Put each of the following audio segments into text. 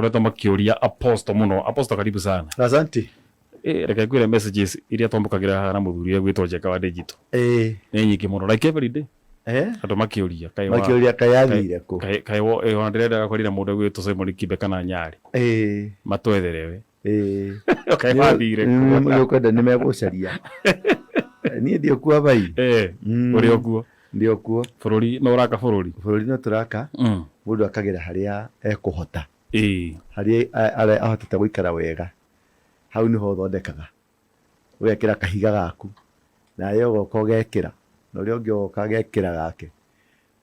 Makoretwo makĩũria Apostle mũno. Apostle, karibu sana. Asante. Reke ngwĩre, messages iria twamũkagĩra haha na mũthuri ũrĩa gwĩtwo Njenga wa Digital nĩ nyingĩ mũno, like every day andũ makĩũria kaĩ Makĩũria kaĩ athire kũ. Kaĩ ona ndĩrendaga kwarira mũndũ ũgwĩtwo Simon Kibe kana Nyarĩ matwetherewe. Kaĩ wathire kũ? Nĩ ũkwenda nĩ megũcaria niĩ ndiĩ kuo bai. Ũrĩ o kuo? Ndĩ o kuo. Bũrũri no ũraka bũrũri? Bũrũri no tũraka. Mũndũ akagĩra harĩa ekũhota, harĩa ahotete gũikara wega, hau nĩho ũthondekaga, ũgekĩra kahiga gaku, nawe ũgoka ũgekĩra, na ũrĩa ũngĩ ũgoka agekĩra gake,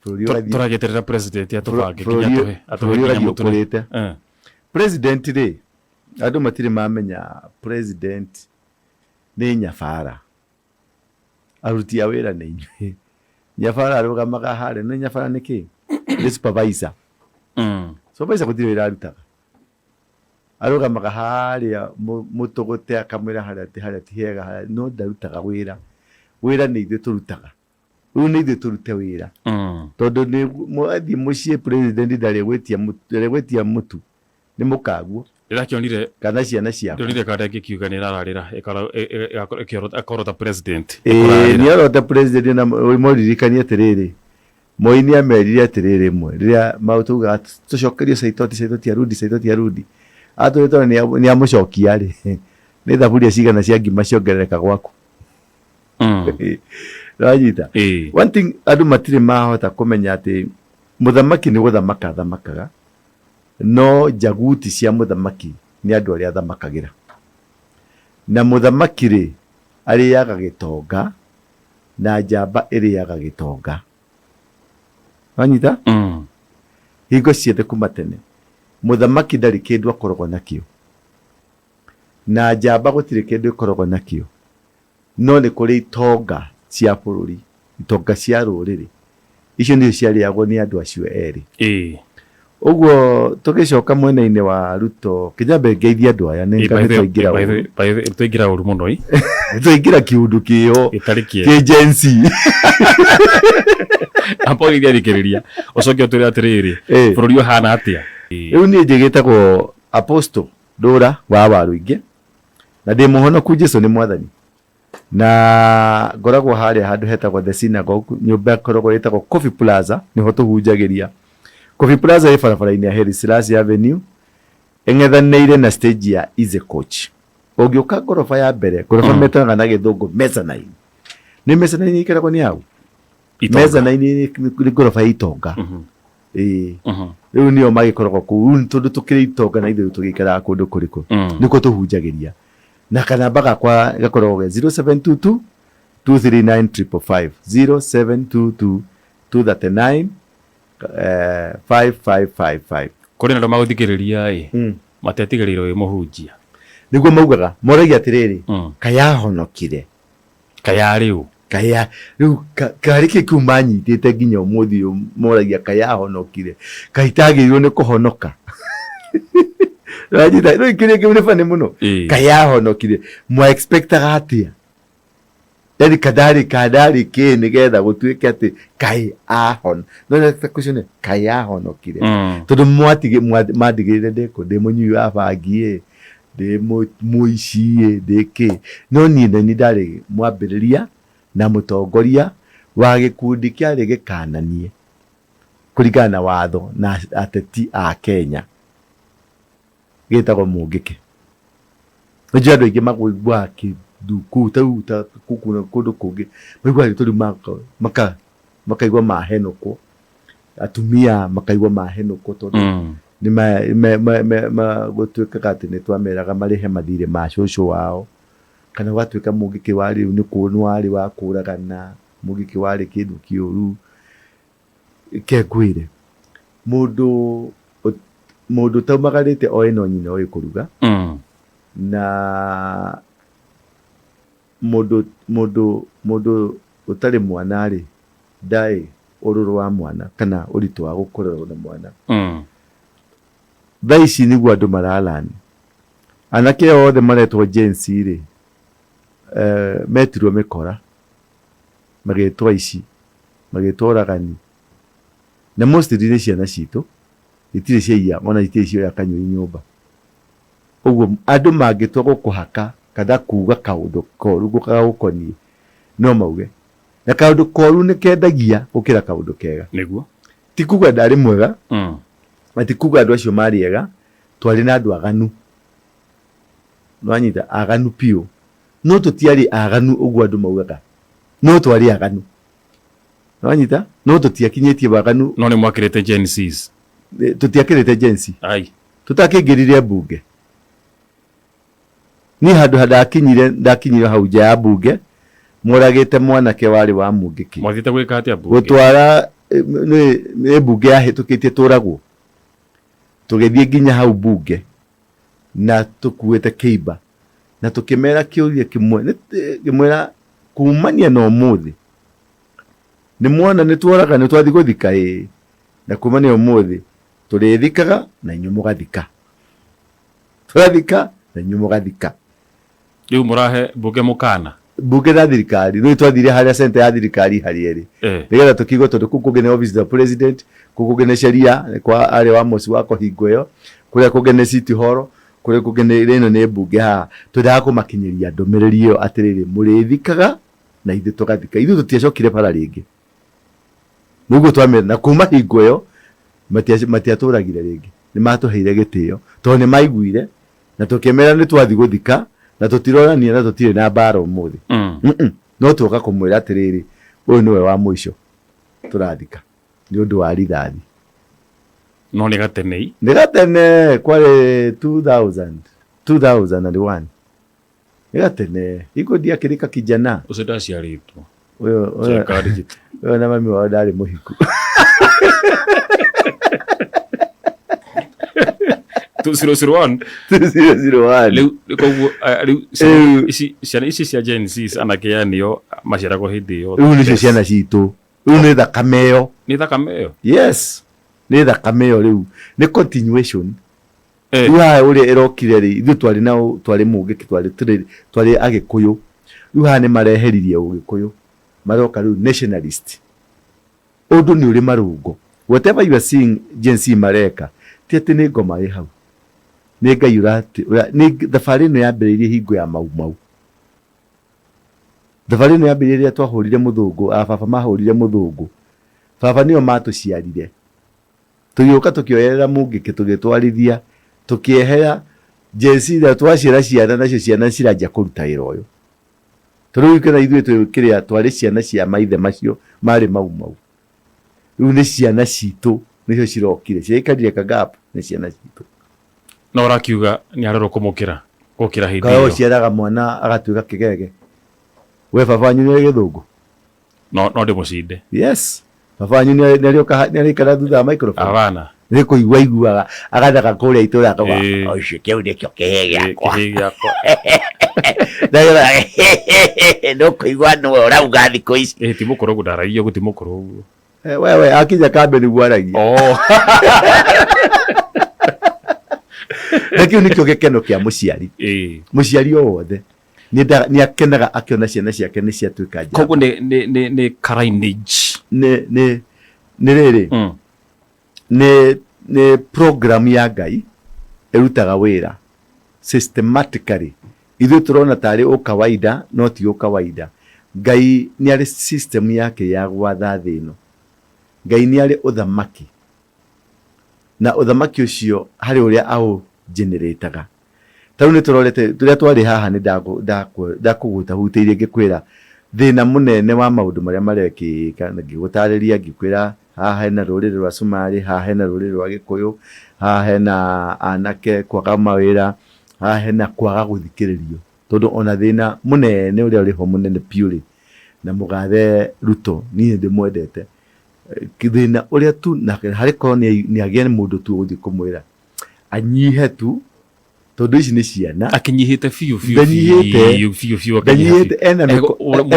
bũrũri ũgathiĩ. Tũragĩeterera president atũbange nginya atũhe bũrũri nginya ũgathiĩ mũtũre. Ũkũrĩte. President rĩ, andũ matirĩ mamenya president nĩ nyabara, aruti a wĩra nĩ inyuĩ. Nyabara arũgamaga harĩa. Nĩ nyabara nĩ kĩ? Nĩ supervisor. Supervisor gũtirĩ wĩra arutaga, arũgamaga harĩa mũtũgũte, akamwĩra harĩa ti, harĩa ti hega, harĩa, no ndarutaga wĩra. Wĩra nĩ ithuĩ tũrutaga. Rĩu nĩ ithuĩ tũrute wĩra, tondũ nĩ mwathiĩ mũciĩ, president ndarĩ gwĩtia mũtu, ndarĩ gwĩtia mũtu nĩ mũkaguo Ndĩrakĩonire kana ciana ciaku. Ndĩronire kanda ĩngĩ nĩ ĩrararĩra ĩkorota president. Ĩĩ, nĩ orota president. Na mũririkanie atĩrĩrĩ, Moi nĩ amerire atĩrĩrĩ, rĩmwe rĩrĩa taugaga tũcokerio Saitoti, Saitoti arudi, Saitoti arudi, atũrĩte nĩ amũcokia rĩ, nĩ thaburia cigana cia ngima ciongerereka gwaku? Wanyita? Ĩĩ. One thing andũ matirĩ mahota kũmenya atĩ mũthamaki nĩ gũthamaka athamakaga, no njaguti cia mũthamaki nĩ andũ arĩa athamakagĩra. Na mũthamaki rĩ, arĩaga gĩtonga, na njamba ĩrĩaga gĩtonga. Wanyita? Hingo ciothe kuma tene mũthamaki ndarĩ kĩndũ akoragwo nakĩo, na njamba gũtirĩ kĩndũ ĩkoragwo nakĩo, no nĩ kũrĩ itonga cia bũrũri, itonga cia rũrĩrĩ, icio nĩcio ciarĩagwo nĩ andũ acio erĩ. Ũguo tũgĩcoka mwena-inĩ wa Ruto, kĩnyambe ngeithie andũ aya nĩ nĩ twaingĩra ũru. Twaingĩra ũru mũno ĩ. Twaingĩra kĩũndũ kĩho. Gĩtarĩ kĩega. Kĩ Gen Z. Amba ũgeithie athikĩrĩria, ũcoke ũtwĩre atĩrĩrĩ, bũrũri ũhana atĩa? Rĩu niĩ njĩgĩtagwo Apostle Ndũra wa Waruingĩ, na ndĩ mũhonoku, Jesu nĩ mwathani, na ngoragwo harĩa handũ hetagwo The Synagogue, nyũmba ĩkoragwo ĩtagwo Coffee Plaza, nĩho tũhunjagĩria. Coffee Plaza ĩ barabara-inĩ ya Haile Selassie Avenue, ĩng'ethanĩire na stage ya Easy Coach. Ũngĩũka ngoroba ya mbere, ngoroba metanaga na Gĩthũngũ mezzanine. Nĩ mezzanine ĩikaragwo nĩ au? Itonga. Mezzanine nĩ ngoroba ya itonga. Ĩĩ. Rĩu nĩo magĩkoragwo kũu. Rĩu tondũ tũkĩrĩ itonga na ithuĩ tũgĩikaraga kũndũ kũrĩkũ? Nĩkuo tũhunjagĩria. Na kanamba gakwa gakoragwo ge 0722 239 555, 0722 239 5555. Kũrĩ na andũ magũthikĩrĩria ĩ, matetigĩrĩirwo wĩ mũhunjia. Nĩguo maugaga, moragia atĩrĩrĩ, kaĩ ahonokire? Kaĩ arĩ ũ? Kaĩ rĩu karĩ kĩ kĩu manyitĩte nginya ũmũthĩ ũyũ moragia kaĩ ahonokire, kaĩ itagĩrĩirwo nĩ kũhonoka? Wanyita? Rĩu kĩrĩa kĩu nĩ bani mũno. Kaĩ ahonokire, mwa expectaga atĩa? Yani kadarĩ kadarĩ kĩ nĩgetha gũtuĩke atĩ kaĩ ahon no na question nĩ, kaĩ ahonokire? Tondũ mandigĩrĩre ndĩkũ, ndĩ mũnyui wa bangi ĩ, ndĩ mũici ĩ, ndĩ kĩ, no niĩ nĩ niĩ ndarĩ mwambĩrĩria na mũtongoria wa gĩkundi kĩarĩ gĩkananie kũringana na watho na ateti a Kenya, gĩtagwo Mũngĩkĩ. Nĩnjũĩ andũ aingĩ maiguaga kĩndũ kũu ta rĩu ta kũu kũndũ kũngĩ, maiguaga rĩtwa rĩu makaigua mahenũkwo, atumia makaigua mahenũkwo, tondũ gũtuĩkaga atĩ nĩ twameraga marĩhe mathirĩ ma cũcũ wao, kana gũgatuĩka Mũngĩkĩ warĩ nĩ warĩ wa kũragana, Mũngĩkĩ warĩ kĩndũ kĩũru. Reke ngwĩre, mũndũ mũndũ ũtaumagarĩte oĩ no nyina ũĩ kũruga, na mũndũ mũndũ mũndũ ũtarĩ mwana rĩ, ndaĩ ũrũrũ wa mwana kana ũritũ wa gũkũrerwo na mwana. Thaa ici nĩguo andũ maralani. Anake othe maretwo Gen Z rĩ, metirwo mĩkora, magĩtwo aici, magĩtwo oragani, na mostly nĩ ciana citũ. Itirĩ ciaiya ona itirĩ cioya kanyũi nyũmba. Ũguo andũ mangĩtua gũkũhaka kana kuga kaũndũ koru gagũkoniĩ no mauge. Na kaũndũ koru nĩ kendagia gũkĩra kaũndũ kega. Nĩguo. Ti kuga ndarĩ mwega na ti kuga andũ acio marĩ ega, twarĩ na andũ aganu. Nĩwanyita? Aganu biũ. No tũtiarĩ aganu ũguo andũ maugaga. No twarĩ aganu. Nĩwanyita? No tũtiakinyĩtie waganu. No nĩ mwakĩrĩte Gen Zs. Tũtiakĩrĩte Gen Z. Ai. Tũtakĩingĩrire mbunge. Niĩ handũ ha ndakinyire, ndakinyire hau nja ya mbunge, moragĩte mwanake warĩ wa Mũngĩkĩ. Mwathiĩte gwĩka atĩa mbunge? Gũtwara, nĩ nĩ mbunge yahĩtũkĩtie tũragwo. Tũgĩthiĩ nginya hau mbunge na tũkuĩte kĩimba na tũkĩmera kĩũria kĩmwe, ngĩmwĩra kumania na ũmũthĩ nĩ mwona nĩ tworaga nĩ twathiĩ gũthika ĩĩ, na kumania ũmũthĩ tũrĩthikaga na inyuĩ mũgathika. Tũrathika na inyuĩ mũgathika. Rĩu mũrahe mbunge mũkana? Mbunge na thirikari. Rĩu twathire harĩa center ya thirikari harĩa ĩrĩ. Nĩgetha tũkĩigue tondũ kũu kũngĩ nĩ office of the president, kũu kũngĩ nĩ sheria kwa arĩa wa mũciĩ wa kũhingo ĩyo, kũrĩa kũngĩ nĩ city hall, kũrĩa kũngĩ nĩ ĩno nĩ mbunge haha. Twendaga kũmakinyĩria ndũmĩrĩri ĩyo atĩrĩrĩ, mũrĩthikaga na ithuĩ tũgathika. Ithuĩ tũtiacokire bara rĩngĩ. Nĩguo twamera na kuma hingo ĩyo matiatũragire rĩngĩ. Nĩ matũheire gĩtĩo tondũ nĩ maiguire na tũkĩmera nĩ twathi gũthika na tũtironania na tũtirĩ na mbara ũmũthĩ. No tuoka kũmwĩra atĩrĩrĩ, ũyũ nĩwe wa mũico tũrathika nĩ ũndũ wa rithathi. No nĩ gatene. Nĩ gatene kwarĩ 2000, 2001. Nĩ gatene. Hingo ndiakĩrĩ kakijana. Ũcio ndaciarĩtwo. Ũyũ ũyũ ũyũ na mami wao ndarĩ mũhiku. 2001. 2001. Rĩu koguo rĩu ciana ici ciana ici cia Gen Z anake aya nĩo maciaragwo hĩndĩ ĩyo. Rĩu nĩcio ciana citũ. Rĩu nĩ thakame ĩyo. Nĩ thakame ĩyo? Yes. Nĩ thakame ĩyo rĩu. Nĩ continuation. Rĩu haha ũrĩa ĩrokire rĩ, ithuĩ twarĩ na twarĩ mũngĩkĩ twarĩ tũrĩ twarĩ agĩkũyũ. Rĩu haha nĩ mareheririe ũgĩkũyũ. Maroka rĩu nationalist. Ũndũ nĩ ũrĩ marũngo. Whatever you are seeing Gen Z mareka, ti atĩ nĩ ngoma ĩ hau. Nĩ Ngai ũrati, nĩ thabarĩ ĩno yambĩrĩirie hingo ya Mau Mau. Thabarĩ ĩno yambĩrĩirie rĩrĩa twahũrire mũthũngũ, a baba mahũrire mũthũngũ. Baba nĩo matũciarire. Tũgĩũka tũkĩoyerera mũngĩkĩ tũgĩtwarithia, tũkĩehera Gen Z na twaciara ciana nacio ciana ciranjia kũruta wĩra ũyũ. Tondũ rĩu kĩna ithuĩ twĩ kĩrĩa twarĩ ciana cia maithe macio marĩ Mau Mau. Rĩu nĩ ciana citũ nĩcio cirokire, ciraikarire ka gap nĩ ciana citũ. No ũrakiuga nĩ arerwo kũmũkĩra gũkĩra hĩndĩ Kaĩ ĩyo. ũciaraga mwana agatuĩka kĩgege? We baba wanyu nĩ arĩ gĩthũngũ? No no ndĩmũcinde. Yes. Baba wanyu nĩ arĩũka nĩ arĩikara thutha wa microphone. Abana. Nĩ kũigua aiguaga agathaka kũrĩa itũra akauga Ĩĩ. ũcio kĩu nĩkĩo kĩhĩ gĩakwa. Kĩhĩ gĩakwa. No kũigua nĩwe ũrauga thikũ ici. Ĩ ti mũkũrũ ũguo ndaragia ũguo ti mũkũrũ ũguo. Wewe akinya kambĩ nĩguo aragia. Oh. Na kĩu nĩkĩo gĩkeno kĩa mũciari. Ĩĩ. Mũciari o wothe nĩ akenaga akĩona ciana ciake nĩ ciatuĩka njamba. Koguo nĩ nĩ nĩ nĩ lineage. Nĩ nĩ nĩ rĩrĩ nĩ nĩ program ya Ngai ĩrutaga wĩra systematically. Ithuĩ tũrona tarĩ ũkawaida no ti ũkawaida. Ngai nĩ arĩ system yake ya gwatha thĩ ĩno. Ngai nĩ arĩ ũthamaki na ũthamaki ũcio harĩ ũrĩa aũ generate-aga. Ta rĩu nĩ tũrorete, rĩrĩa twarĩ haha nĩ ndakũgũta hutĩirie ngĩkwĩra thĩna mũnene wa maũndũ marĩa marekĩka, na ngĩgũtarĩria ngĩkwĩra haha hena rũrĩrĩ rwa Cumarĩ, haha hena rũrĩrĩ rwa Gĩkũyũ, haha hena anake kwaga mawĩra, haha hena kwaga gũthikĩrĩrio. Tondũ ona thĩna mũnene ũrĩa ũrĩ ho mũnene biũ rĩ, na mũgathe Ruto niĩ nĩ ndĩmwendete, thĩna ũrĩa tu na harĩ korwo nĩ agĩe mũndũ tu ũgũthiĩ kũmwĩra anyihe tu tondũ ici nĩ ciana Akinyihĩte biũ biũ Ndanyihĩte. biũ biũ biũ akanyiha ndanyihĩte biũ. ena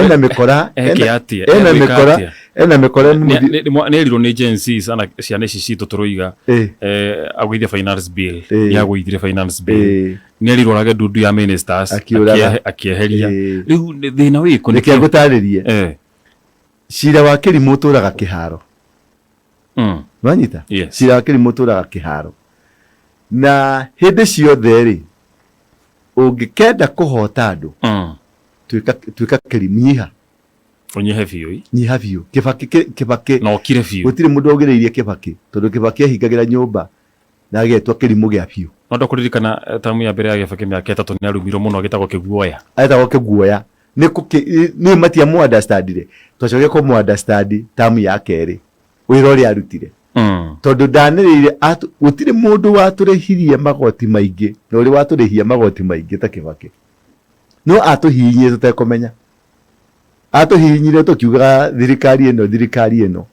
ena mĩkora Eke atĩa? ena Egwĩka mĩkora atĩa? ena mĩkora Nĩ erirwo nĩ Gen Z sana ciana ici citũ tũroiga agũithie finance bill nĩ agũithirie finance bill nĩ erirwo orage ndundu ya ministers Akĩũraga. Akĩeheria rĩu thĩna wĩkũ? Reke ngũtarĩrie. Cira wa kĩrimũ ũtũraga kĩharo. Nwanyita? Yes. Cira wa kĩrimũ ũtũraga kĩharo. Na hĩndĩ ciothe rĩ, ũngĩkenda kũhota andũ, tuĩka tuĩka kĩrimũ, nyiha. Ũnyihe biũ ĩ. Nyiha biũ. Kĩbakĩ Kĩbakĩ Na ũkire biũ. Gũtirĩ mũndũ waugĩrĩirie Kĩbakĩ, tondũ Kĩbakĩ ehingagĩra nyũmba na agetwa kĩrimũ gĩa biũ. No ndũkũririkana tamu ya mbere ya Kĩbakĩ mĩaka 3 nĩ arumirwo mũno agĩtagwo kĩguoya. Etagwo kĩguoya. Nĩ kũkĩ nĩ matiamũ understandire. Twacokire kũmũ understand tamu ya kerĩ, wĩra ũrĩa arutire. Tondũ ndanĩrĩire gũtirĩ mũndũ watũrĩhirie magoti maingĩ na ũrĩ watũrĩhia magoti maingĩ ta Kĩbakĩ. No atũhihinyire tũtekũmenya. Atũhihinyire tũkiugaga thirikari ĩno, thirikari ĩno.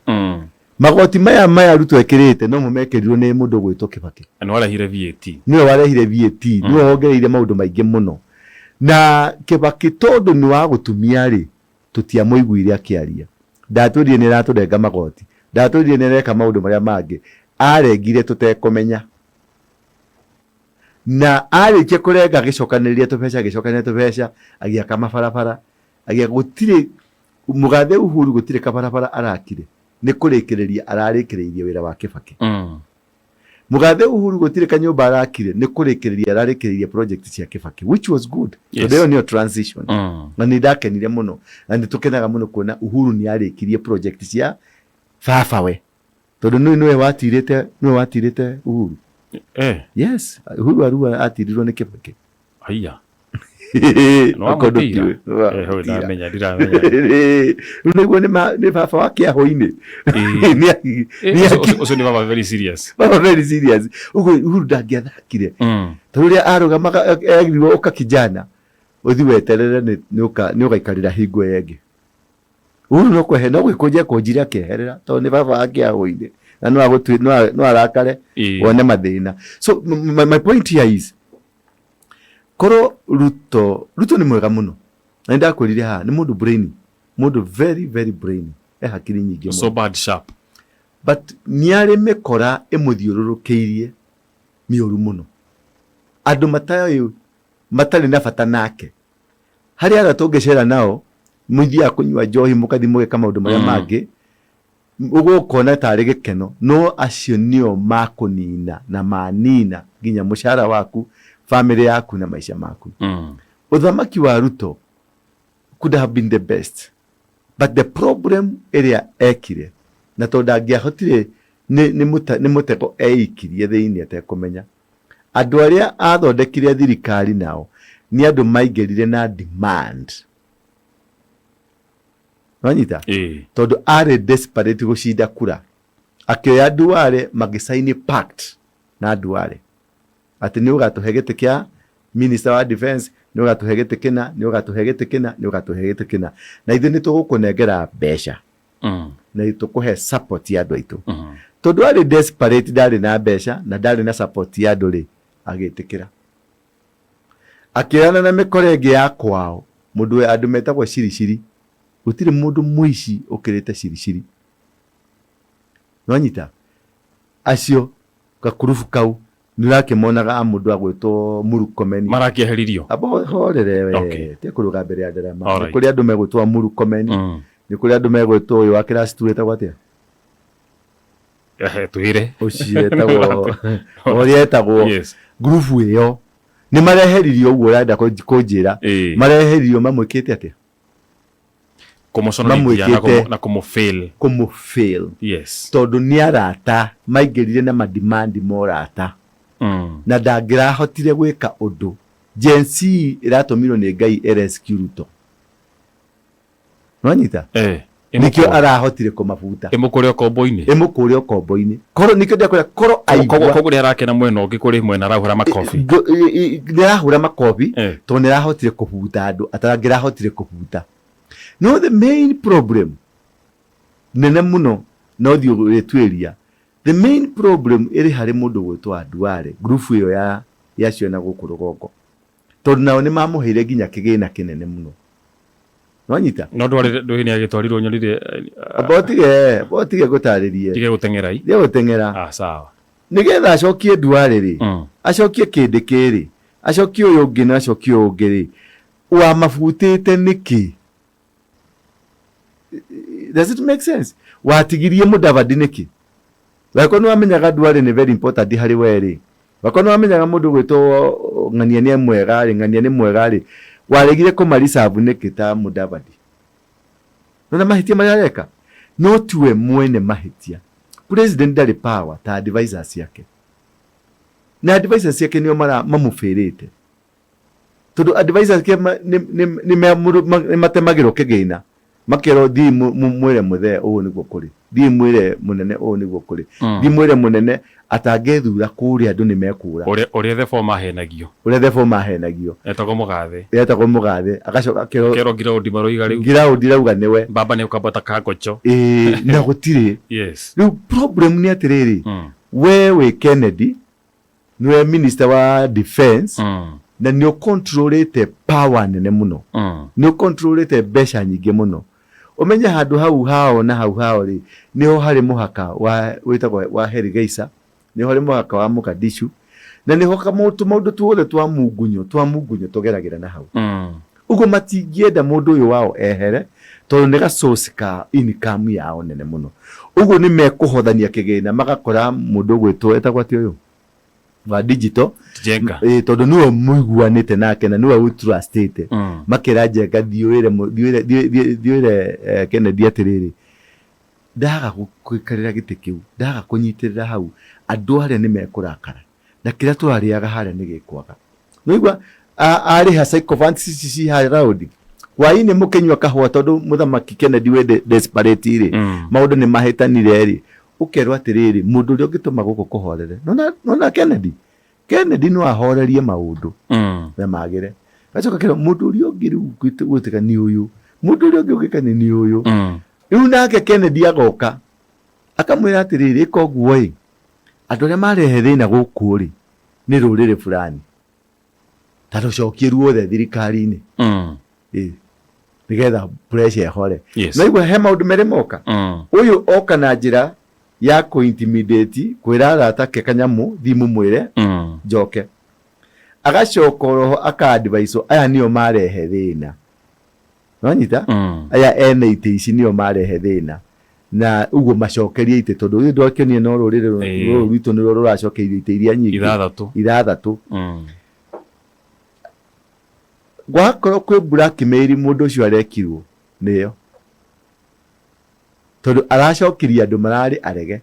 Magoti maya maya Ruto ekĩrĩte no mo mekĩrirwo nĩ mũndũ ũgwĩtwo Kĩbakĩ. Na nĩwe warehire VAT. Nĩwe warehire VAT, nĩwe wongereire maũndũ maingĩ mũno. Na Kĩbakĩ tondũ nĩ wa gũtumia rĩ, tũtiamũiguire akĩaria. Ndatwĩrire nĩ aratũrenga magoti, ndatwĩrire nĩ areka maũndũ marĩa mangĩ, arengire tũtekũmenya. Na arĩkia kũrenga agĩcokanĩrĩria tũbeca, agĩcokanĩrĩria tũbeca, agĩaka mabarabara, agĩaka, gũtirĩ, mũgathe Uhuru gũtirĩ kabarabara arakire, nĩ kũrĩkĩrĩria ararĩkĩrĩirie wĩra wa Kĩbakĩ. Mũgathe Uhuru gũtirĩ kanyũmba arakire, nĩ kũrĩkĩrĩria ararĩkĩrĩirie project cia Kĩbakĩ, which was good. Tondũ ĩyo nĩyo transition. Na nĩ ndakenire mũno, na nĩ tũkenaga mũno kuona Uhuru nĩ arĩkirie project cia babawe. Tondũ nĩ nĩwe watirĩte, nĩwe watirĩte Uhuru. Yes, Uhuru Arua atirirwo nĩ Kĩbakĩ. Haiya. Okorwo ndũkiũĩ. Hau ndamenya, ndiramenya. Rĩu nĩguo nĩ baba wa kĩahũ-inĩ. Ũcio nĩ baba very serious. Baba very serious. Ũguo Uhuru ndangĩathakire. Tondũ rĩrĩa arũgamaga erirwo ũka kijana, ũthiĩ weterere nĩ ũgaikarĩra hingo ĩyo ĩngĩ. Uhuru no kwehe no gwĩkũnja ekũnjire akeherera tondũ nĩ baba wa kĩahũ-inĩ na no agũtue no arakare wone mathĩna. So my point here is korwo Ruto, Ruto nĩ mwega mũno na nĩ ndakwĩrire haha nĩ mũndũ brainy, mũndũ very very brainy, e hakiri nyingĩ mũno. So bad sharp. But nĩ arĩ mĩkora ĩmũthiũrũrũkĩirie mĩũru mũno, andũ mataĩ matarĩ na bata nake. Harĩ arĩa tũngĩcera nao mũthiaga kũnyua njohi mũkathi mũgeka maũndũ marĩa mangĩ, ũguo ũkona tarĩ gĩkeno, no acio nĩo makũnina na manina nginya mũcara waku, famĩlĩ yaku na maica maku. Ũthamaki wa Ruto could have been the best, but the problem ĩrĩa ekire, na tondũ ndangĩahotire nĩ mũtego eikirie thĩinĩ atekũmenya. Andũ arĩa athondekire thirikari nao nĩ andũ maingĩrire na demand. Wanyita? Tondũ arĩ desperate gũcinda kura. Akĩoya Duale magĩcaini pact na Duale. Atĩ nĩ ũgatũhe gĩtĩ kĩa minister wa defense, nĩ ũgatũhe gĩtĩ kĩna, nĩ ũgatũhe gĩtĩ kĩna, nĩ ũgatũhe gĩtĩ kĩna. Na ithuĩ nĩ tũgũkũnengera mbeca. Na tũkũhe support ya andũ aitũ. Tondũ arĩ desperate, ndarĩ na mbeca na ndarĩ na support ya andũ rĩ, agĩtĩkĩra. Akĩoyana na mĩkora ĩngĩ ya kwao, mũndũ andũ metagwo ciriciri. Gũtirĩ mũndũ mũici ũkĩrĩte ciriciri. Nwanyita? Acio gakurubu kau nĩ ũrakĩmonaga a mũndũ agwĩtwo Murkomen. Marakĩeheririo? Amba horere we. Tiga kũrũga mbere ya ndarama. Nĩ kũrĩ andũ megwĩtwo Murkomen. Nĩ kũrĩ andũ megwĩtwo ũyũ wa kĩraci tu etagwo atĩa? Ehe, twĩre. Ũcio etagwo ũrĩa etagwo. Ngurubu ĩyo nĩ mareheririo ũguo ũrenda kũnjĩra. Mareheririo mamwĩkĩte atĩa? Kũmũconorithia na kũmũ fail. Kũmũ fail. Tondũ nĩ arata maingĩrire na madimandi ma ũrata. Na ndangĩrahotire gwĩka ũndũ. Gen Z ĩratũmirwo nĩ Ngai ĩ rescue Ruto. Nwanyita? Nĩkĩo arahotire kũmabuta. Ĩmũkũre ũkombo-inĩ. Ĩmũkũre ũkombo-inĩ. Korwo nĩkĩo ndĩrakwĩra korwo aigua. Koguo nĩ arakena mwena ũngĩ kũrĩ mwena arahũra makobi. Nĩ arahũra makobi tondũ nĩ arahotire kũbuta andũ atangĩrahotire kũbuta. No the main problem nene mũno no thiĩ ũrĩtuĩria, the main problem ĩrĩ harĩ mũndũ ũgwĩtwo Duale, group ĩyo ya ciana gũkũ rũgongo. Tondũ nao nĩ mamũheire nginya kĩgĩna kĩnene mũno. Nwanyita? No ndwarire ndũĩ nĩ agĩtwarirwo nyonire. Amba ũtige, amba ũtige ngũtarĩrie. Tige gũteng'era i. Tige gũteng'era. Ah, sawa. Nĩgetha acokie Duale rĩ, acokie kĩndĩ kĩrĩ, acokie ũyũ ũngĩ na acokie ũyũ ũngĩ rĩ, wamabutĩte nĩkĩ? Does it make sense? Watigirie Mudavadi nĩkĩ? Wakorwo nĩ wamenyaga ndwarĩ nĩ very important harĩ we rĩ, wakorwo nĩ wamenyaga mũndũ ũgwĩtwo ng'ania nĩ mwega rĩ, ng'ania nĩ mwega rĩ, waregire kũma reserve nĩkĩ ta Mudavadi? Nona mahĩtia marĩa areka? No tiwe mwene mahĩtia. President ndarĩ power ta advisors ciake. Na advisors ciake nĩo mamũbĩrĩte. Tondũ advisors ake nĩ matemagĩrwo kĩgĩna makerwo thiĩ mwĩre mũthee ũũ nĩguo kũrĩ, thiĩ mwĩre mũnene ũũ nĩguo kũrĩ, thiĩ mwĩre mũnene atangĩthura kũrĩa andũ nĩ mekũra. Ũrĩa the former ahenagio. Ũrĩa the former ahenagio. Etagwo mũgathe. Etagwo mũgathe agacoka akerwo. Akerwo ngiraũndi maroiga rĩu. Ngiraũndi irauga nĩwe. Mbamba nĩ ũkambata kangocho. Ĩĩ na gũtirĩ. Yes. Rĩu problem nĩ atĩrĩrĩ, we wĩ Kennedy, nĩwe minister wa defense na nĩ ũcontrolĩte power nene mũno, nĩ ũcontrolĩte mbeca nyingĩ mũno. Ũmenye handũ hau hao na hau hao rĩ, nĩho harĩ mũhaka wa wĩtagwo wa Hargeisa, nĩho harĩ mũhaka wa Mogadishu, na nĩho tũmaũndũ tuothe twa mungunyo twa mungunyo tũgeragĩra na hau. Ũguo matingĩenda mũndũ ũyũ wao ehere tondũ nĩ ga source ka income yao nene mũno. Ũguo nĩ mekũhothania kĩgĩna magakora mũndũ ũgwĩtwo etagwo atĩa ũyũ wa digital. Njenga. Ĩĩ, tondũ nĩwe mũiguanĩte nake na nĩwe ũtrustĩte. Makera Njenga thiĩ wĩre thiĩ wĩre Kennedy atĩrĩrĩ, ndaga gũikarĩra gĩtĩ kĩu, ndaga kũnyitĩrĩra hau, andũ arĩa nĩ mekũrakara na kĩrĩa tũrarĩaga harĩa nĩ gĩkwaga. Nĩwaigua arĩha sycophants ici ci harĩa round hwainĩ mũkĩnyua kahũa tondũ mũthamaki Kennedy wĩ desperate rĩ, maũndũ nĩ mahĩtanire rĩ, ũkerwo atĩrĩrĩ, mũndũ ũrĩa ũngĩtũma gũkũ kũhorere nona Kennedy. Kennedy no ahorerie maũndũ na magĩre. Gacoka kerwo mũndũ ũrĩa ũngĩ rĩu gwĩtĩka nĩ ũyũ, mũndũ ũrĩa ũngĩ ũngĩka nĩ ũyũ. Rĩu nake Kennedy agoka akamwĩra atĩrĩrĩ, ĩka ũguo ĩ, andũ arĩa marehe thĩna gũkũ rĩ nĩ rũrĩrĩ fulani, ta rũcokie ruothe thirikari-inĩ. Ĩ, nĩgetha pressure ĩhore. No igua he maũndũ merĩ moka. Ũyũ oka na njĩra ya kũ intimidate, kwĩra arata ake kanyamũ thiĩ mũmwĩre njoke. Agacoka oroho aka advise aya nĩo marehe thĩna. Nĩwanyita? Aya ene itĩ ici nĩo marehe thĩna. Na ũguo macokerie itĩ tondũ rĩu ndwakĩonire no rũrĩrĩ rũrũ rwitũ nĩruo rũracokeirio itĩ iria nyingĩ. Ithathatũ. Ithathatũ. Gwakorwo kwĩ blackmail mũndũ ũcio arekirwo nĩyo. Tondũ aracokirie andũ mararĩ arege.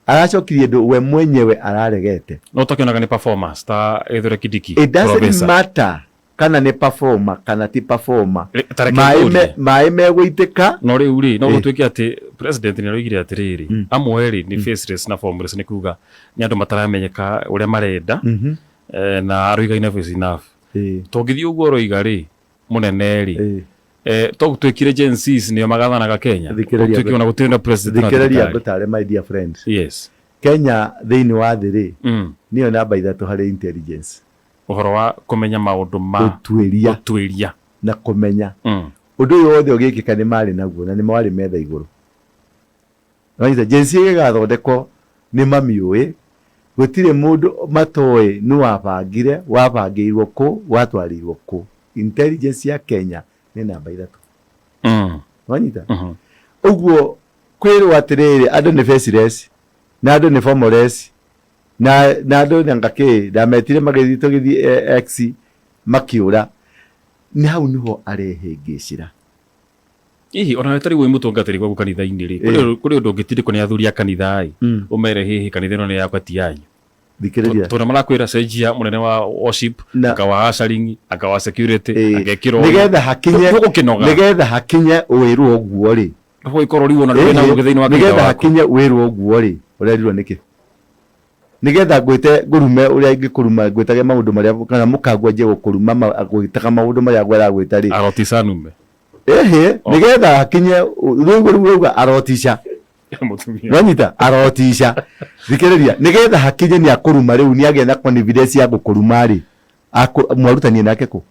Aracokirie andũ we mwenyewe araregete. No tũkĩonaga nĩ performance ta Githure Kindiki. It doesn't matter kana nĩ performer kana ti performer. Ta reke Maĩ ngũrie. maĩ megũitĩka. No rĩu rĩ, no gũtuĩke atĩ president nĩ aroigire atĩrĩrĩ, amwe rĩ nĩ faceless na formless, nĩ kuga nĩ andũ mataramenyeka ũrĩa marenda, na aroiga enough is enough. Tũngĩthiĩ ũguo aroiga rĩ, mũnene rĩ, to gũtuĩkire Gen Zs nĩo magathanaga Kenya? Thikĩrĩria. Gũtuĩke ona gũtirĩ na president na Thikĩrĩria thirikari. ngũtare, my dear friend. Yes. Kenya thĩinĩ wa thĩ rĩ, nĩyo namba 3 harĩ intelligence. Ũhoro wa kũmenya maũndũ ma ũtuĩria. Ũtuĩria. Na kũmenya. Ũndũ ũyũ wothe ũgĩkĩka nĩ marĩ naguo na nĩ marĩ metha igũrũ. Wanyita, Gen Z ĩgĩgathondekwo nĩ mamiũĩ, gũtirĩ mũndũ matoĩ nĩ wabangire, wabangĩirwo kũ, watwarĩirwo kũ. Intelligence ya Kenya nĩ namba 3. Wanyita? Ũguo kwĩrwo atĩrĩrĩ, andũ nĩ faceless na andũ nĩ formless na andũ nanga kĩ ndametire magĩthiĩ tũgĩthiĩ X makĩũra, nĩ hau nĩho arehĩngĩcĩra. Hihi ona we tarĩu wĩ mũtungatĩri gwaku kanitha-inĩ rĩ, kũrĩ ũndũ ũngĩtindĩkwo nĩ athuri a kanitha ĩ, ũmere hihi kanitha ĩno nĩ yakwa ti yanyu? Thikĩrĩria. Tondũ marakwĩra cenjia mũnene wa worship, anga wa ushering, anga wa security, angekĩrwo Nĩgetha hakinye Tũgũkĩnoga. Nĩgetha hakinye wĩrwo ũguo rĩ. Gũgĩkorwo rĩu ona ndũrĩ na ũgĩ thĩinĩ wa kanitha Nĩgetha waku. hakinye wĩrwo ũguo rĩ, ũrerirwo nĩkĩ? Nĩgetha ngwĩte ngũrume ũrĩa ingĩkũruma, ngwĩtage maũndũ marĩa, kana mũkangua anjie gũkũruma agwĩtaga maũndũ marĩa aragwĩta rĩ. Arotica nume. Ĩhĩ, nĩgetha hakinye rĩu rĩu rauga arotica. Mũtumia. Wanyita? Arotica. Thikĩrĩria, nĩgetha hakinye nĩ akũruma rĩu, nĩ agĩa na confidence ya gũkũruma rĩ, mwarutanie nake kũ?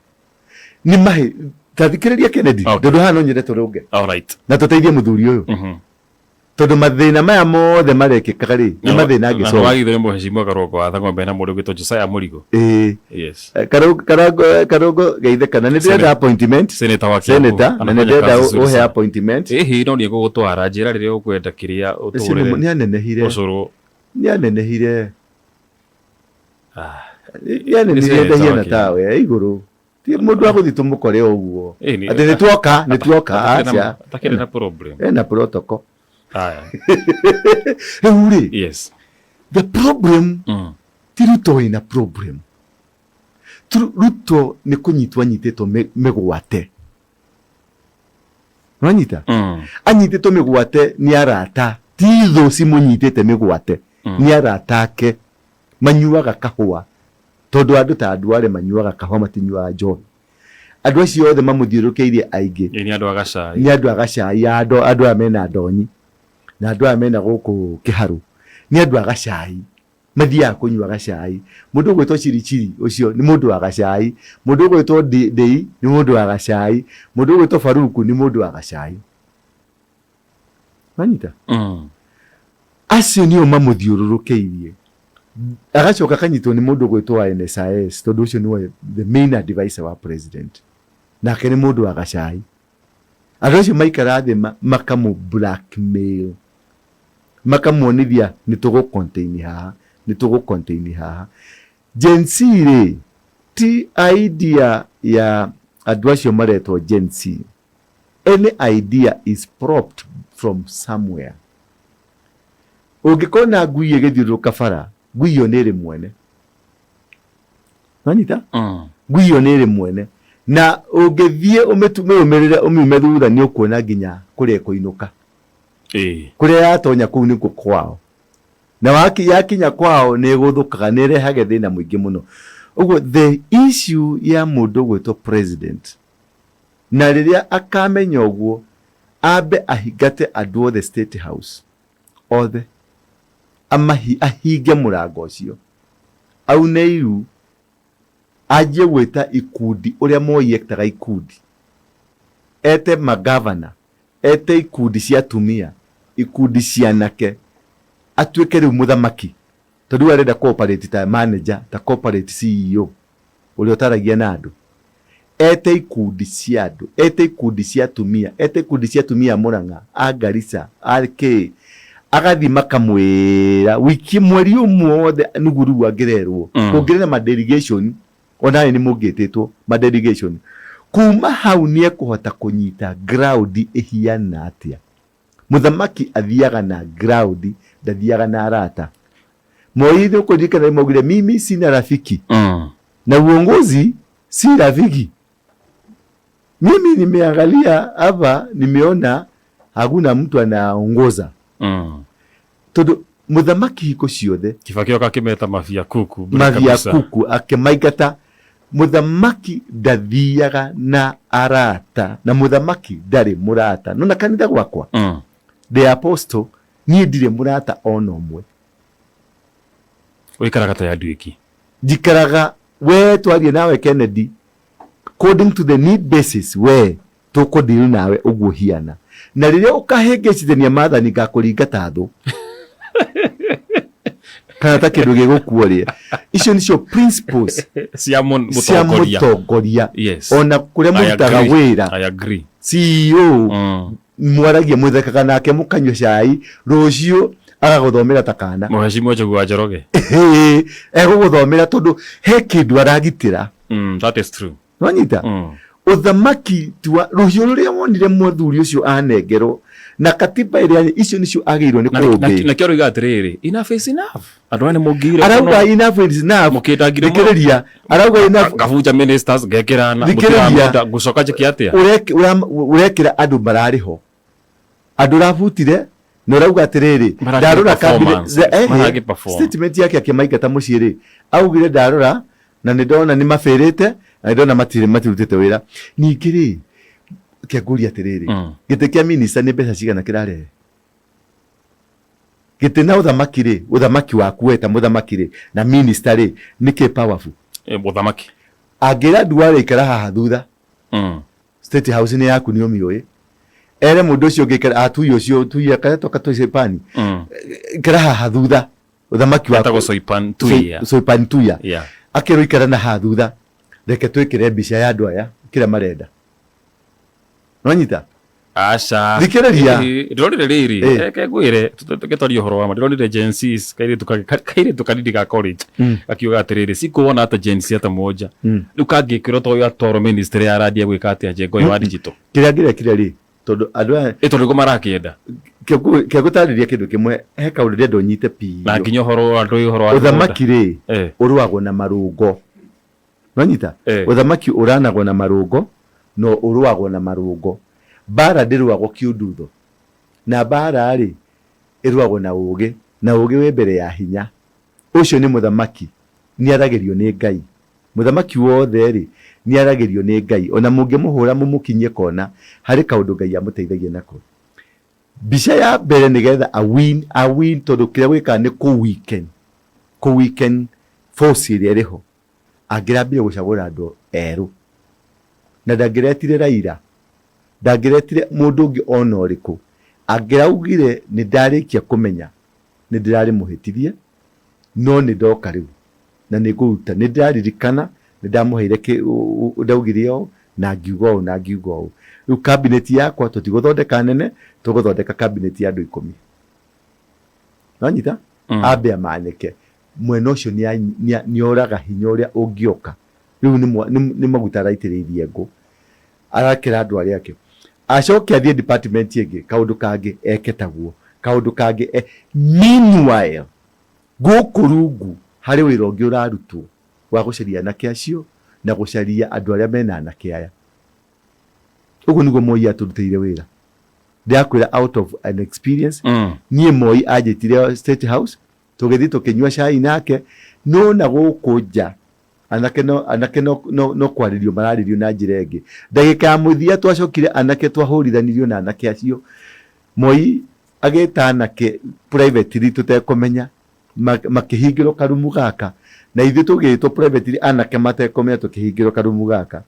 Nĩ mahĩ, ta thikĩrĩria Kennedy, tondũ haha no nyende tũrũnge. All right. Na tũteithie mũthuri ũyũ. Tondũ mathĩna maya mothe marekĩkaga rĩ, nĩ mathĩna angĩsolve. Wagithire mheshimiwa Karũngo wa Thang'ombe na mũndũ ũgwĩtwo Josiah Mũrigo. Ĩĩ. Yes. Karũngo geithe kana nĩ ndĩrenda appointment. Senator wa Kiambu. Senator, na nĩ Anafanya ndĩrenda kazi nzuri ũhe sana. appointment. Ĩhĩ no nĩ ngũgũtwara njĩra rĩrĩa ũkwenda kĩrĩa Ũcio nĩ ũtũrĩre nĩ anenehire. ũcũrũ. Nĩ anenehire. Ah. Nĩ anenehire Nĩ senator ndahiana wa Kiambu. tawe e igũrũ. Ti mũndũ wa gũthiĩ tũmũkore o ũguo. Ĩĩ, nĩ- Atĩ nĩ tuoka, nĩ tuoka, aca. Atakĩrĩ na problem. Ena protocol. Aya. Rĩu rĩ, Yes. the problem ti Ruto wĩna problem. Ruto nĩ kũnyitwo anyitĩtwo mĩgwate. Nĩwanyita? Anyitĩtwo mĩgwate nĩ arata, ti thũ cimũnyitĩte mĩgwate, nĩ arata ake manyuaga kahũa. Tondũ andũ ta Duale manyuaga kahũa matinyuaga njohi. Andũ acio othe mamũthiũrũrũkĩirie aingĩ Ĩ nĩ andũ a gacai. Nĩ andũ a gacai, andũ aya mena ndonyi na andũ aya mena gũkũ kĩharũ nĩ andũ a gacai, mathiaga kũnyua gacai. Mũndũ ũgwĩtwo Chirichiri ũcio nĩ mũndũ wa gacai, mũndũ ũgwĩtwo Ndĩi nĩ mũndũ wa gacai, mũndũ ũgwĩtwo Faruku nĩ mũndũ wa gacai. Wanyita? Acio nĩo mamũthiũrũrũkĩirie. Agacoka akanyitwo nĩ mũndũ ũgwĩtwo wa NSIS tondũ ũcio nĩwe the main advisor wa president. Nake nĩ mũndũ wa gacai. Andũ acio maikara thĩ makamũ blackmail. Makamuonithia nĩ tũgũ contain haha, nĩ tũgũ contain haha. Gen Z rĩ, ti idea ya andũ acio maretwo Gen Z. Any idea is propped from somewhere. Ũngĩkona ngui ĩgĩthiũrũrũka bara, ngui ĩyo nĩ ĩrĩ mwene. Wanyita? Ngui ĩyo nĩ ĩrĩ mwene. Na ũngĩthiĩ ũmĩrũmĩrĩre ũmiume thutha nĩ ũkuona nginya kũrĩa ĩkũinũka. Kũrĩa yatonya kũu nĩkuo kwao. Na yakinya kwao nĩ ĩgũthũkaga, nĩ ĩrehage thĩna mũingĩ mũno. Ũguo the issue ya mũndũ ũgwĩtwo president, na rĩrĩa akamenya ũguo, ambe ahingate andũ othe State House, othe, ahinge mũrango ũcio, aune iru, anjie gwĩta ikundi ũrĩa Moi etaga ikundi, ete magavana, ete ikundi cia atumia, ikundi cia anake, atuĩke rĩu mũthamaki, tondũ rĩu arenda kũ operate ta manager, ta corporate CEO ũrĩa ũtaragia na andũ. Ete ikundi cia andũ, ete ikundi cia atumia, ete ikundi cia atumia a Murang'a, a Garissa, a kĩ, agathiĩ makamwĩra wiki mweri ũmwe wothe nĩguo rĩu angĩrerwo. Kũngĩrĩ na ma delegation, ona nĩ mũngĩtĩtwo ma delegation. Kuma hau nĩ ekũhota kũnyita ground ĩhiana atĩa. Mũthamaki athiaga na ground, ndathiaga na arata. Moi nĩ ũkũririkana maugire mimi sina rafiki. Na uongozi si rafiki. Mimi nimeangalia hapa nimeona hakuna mtu anaongoza. Tondũ mũthamaki hingo ciothe Kibaki oka akĩmeta mabia kuku bure mabia kabisa. kuku akĩmaingata. Mũthamaki ndathiaga na arata na mũthamaki ndarĩ mũrata. Nona kanitha gwakwa the apostle niĩ ndirĩ mũrata ona ũmwe. Ũikaraga ta ya nduĩki. Njikaraga we twarie nawe Kennedy according to the need basis we tũkũ deal nawe ũguo hiana. Na rĩrĩa ũkahĩngĩcithania maathani ngakũringa ta thũ. Kana ta kĩndũ gĩgũkua rĩa. Icio nĩcio principles cia cia mũtongoria. mũtongoria. Yes. Ona kũrĩa I mũrutaga agree. wĩra. I agree. CEO mwaragia mũthekaga nake mũkanyua cai rũciũ agagũthomera ta kana. Mheshimiwa Njogu wa Njoroge. Egũgũthomera tondũ he kĩndũ aragitĩra. That is true. Nwanyita? Ũthamaki ti wa rũhiũ rũrĩa wonire mũthuri ũcio anengerwo na katiba ĩrĩa icio nĩcio agĩrĩirwo nĩ kũũmbĩ. Na kĩo roiga atĩrĩrĩ, enough is enough. Andũ aya nĩ mũngĩire Arauga mũno. enough is enough. Mũkĩndangire mũno. Thikĩrĩria, arauga enough. Ngabunja ministers, ngekĩra na, Thikĩrĩria. mũtiramenda, ngũcoka njĩke atĩa? Ũrekĩra andũ mararĩ ho. Andũ ũrabutire na ũrauga atĩrĩrĩ, Maragĩ ndarora performance. Maragĩ perform. statement yake akĩmaingata mũciĩ rĩ, augire ndarora na nĩ ndona nĩ mabĩrĩte na nĩ ndona matirutĩte wĩra. Ningĩ rĩ, kĩangũria atĩrĩrĩ, gĩtĩ kĩa minister nĩ mbeca cigana kĩrarehe? Gĩtĩ na ũthamaki rĩ, ũthamaki waku we ta mũthamaki rĩ, na minister rĩ, nĩkĩ powerful? Mũthamaki. Angĩra Duale ikara haha thutha, State House nĩ yaku nĩ ũmĩũĩ. Ere mũndũ ũcio ũngĩ ikara atuye ũcio tuye karetwo katwicipani. Ikara haha thutha ũthamaki wa Etagwo Soipan Tuya. Soipan Tuya. Akerwo ikara na haha thutha, reke twĩkĩre mbica ya andũ aya kĩrĩa marenda. Nwanyita? Aca. Thikĩrĩria. Ndĩronire rĩrĩ, reke ngwĩre, tũgĩtwaria ũhoro wa ma, ndĩronire Gen Zs, kairĩtu kanini ga college, gakiuga atĩrĩrĩ, sikuona hata Gen Z hata moja. Rĩu kangĩkĩrwo ta ũyũ atwarwo ministry ya randia gwĩka atĩa njengo ĩyo wa digital? Kĩrĩa angĩrekire rĩ, tondũ andũ aya Ĩ tondũ nĩguo marakĩenda. Kĩngũtarĩria kĩndũ kĩmwe, he kaũndũ ndĩrenda ũnyite biũ. Na nginya ũhoro wa andũ ũhoro wa Ũthamaki rĩ, ũrũagwo na marũngo. Nwanyita? Ũthamaki ũranagwo na marũngo na ũrũagwo na marũngo. Mbara ndĩrũagwo kĩũndutho. Na mbara rĩ, ĩrũagwo na ũgĩ, na ũgĩ wĩ mbere ya hinya. Ũcio nĩ mũthamaki, nĩaragĩrio nĩ Ngai. Mũthamaki wothe-rĩ, nĩaragĩrio nĩ Ngai. O na mũngĩmũhũra mũmũkinyie kona, harĩ kaũndũ Ngai amũteithagia nako. Mbica ya mbere nĩgetha a win, a win tondũ kĩrĩa gwĩkaga nĩ kũ weaken, kũ weaken force ĩrĩa ĩrĩ ho. Angĩrambire gũcagũra andũ erũ. Na ndangĩretire Raila, ndangĩretire mũndũ ũngĩ ona ũrĩkũ. Angĩraugire nĩ ndarĩkia kũmenya nĩ ndĩrarĩ mũhĩtithie, no nĩ ndoka rĩu na nĩ ngũruta. Nĩ ndĩraririkana nĩ ndamũheire kĩ, ndaugire ũũ na ngiuga ũũ na ngiuga ũũ. Rĩu cabinet yakwa tũtigũthondeka nene, tũgũthondeka cabinet ya andũ ikũmi. Nwanyita? Ambe amanĩke. Mwena ũcio nĩoraga hinya ũrĩa ũngĩoka. Rĩu nĩ maguta araitĩrĩirie ngũ. Arakĩra andũ arĩa angĩ. Acoke athiĩ department ĩngĩ, kaũndũ kangĩ eke taguo. Kaũndũ kangĩ e. Meanwhile, gũkũ rungu harĩ wĩra ũngĩ ũrarutwo wa gũcaria anake acio na gũcaria andũ arĩa mena anake aya. Ũguo nĩguo Moi atũrutĩire wĩra. Ndĩrakwĩra out of an experience, niĩ Moi anjĩtire State House, Tũgĩthiĩ tũkĩnyua cai nake, no na gũkũ nja anake no, anake no, no, no kwarĩrio mararĩrio na njĩra ĩngĩ. Ndagĩka ya mũthia twacokire anake twahũrithanirio na anake acio. Moi agĩta anake privately tũtekũmenya, makĩhingĩrwo karumu gaka, na ithuĩ tũgĩtwo privately anake matekũmenya tũkĩhingĩrwo karumu gaka.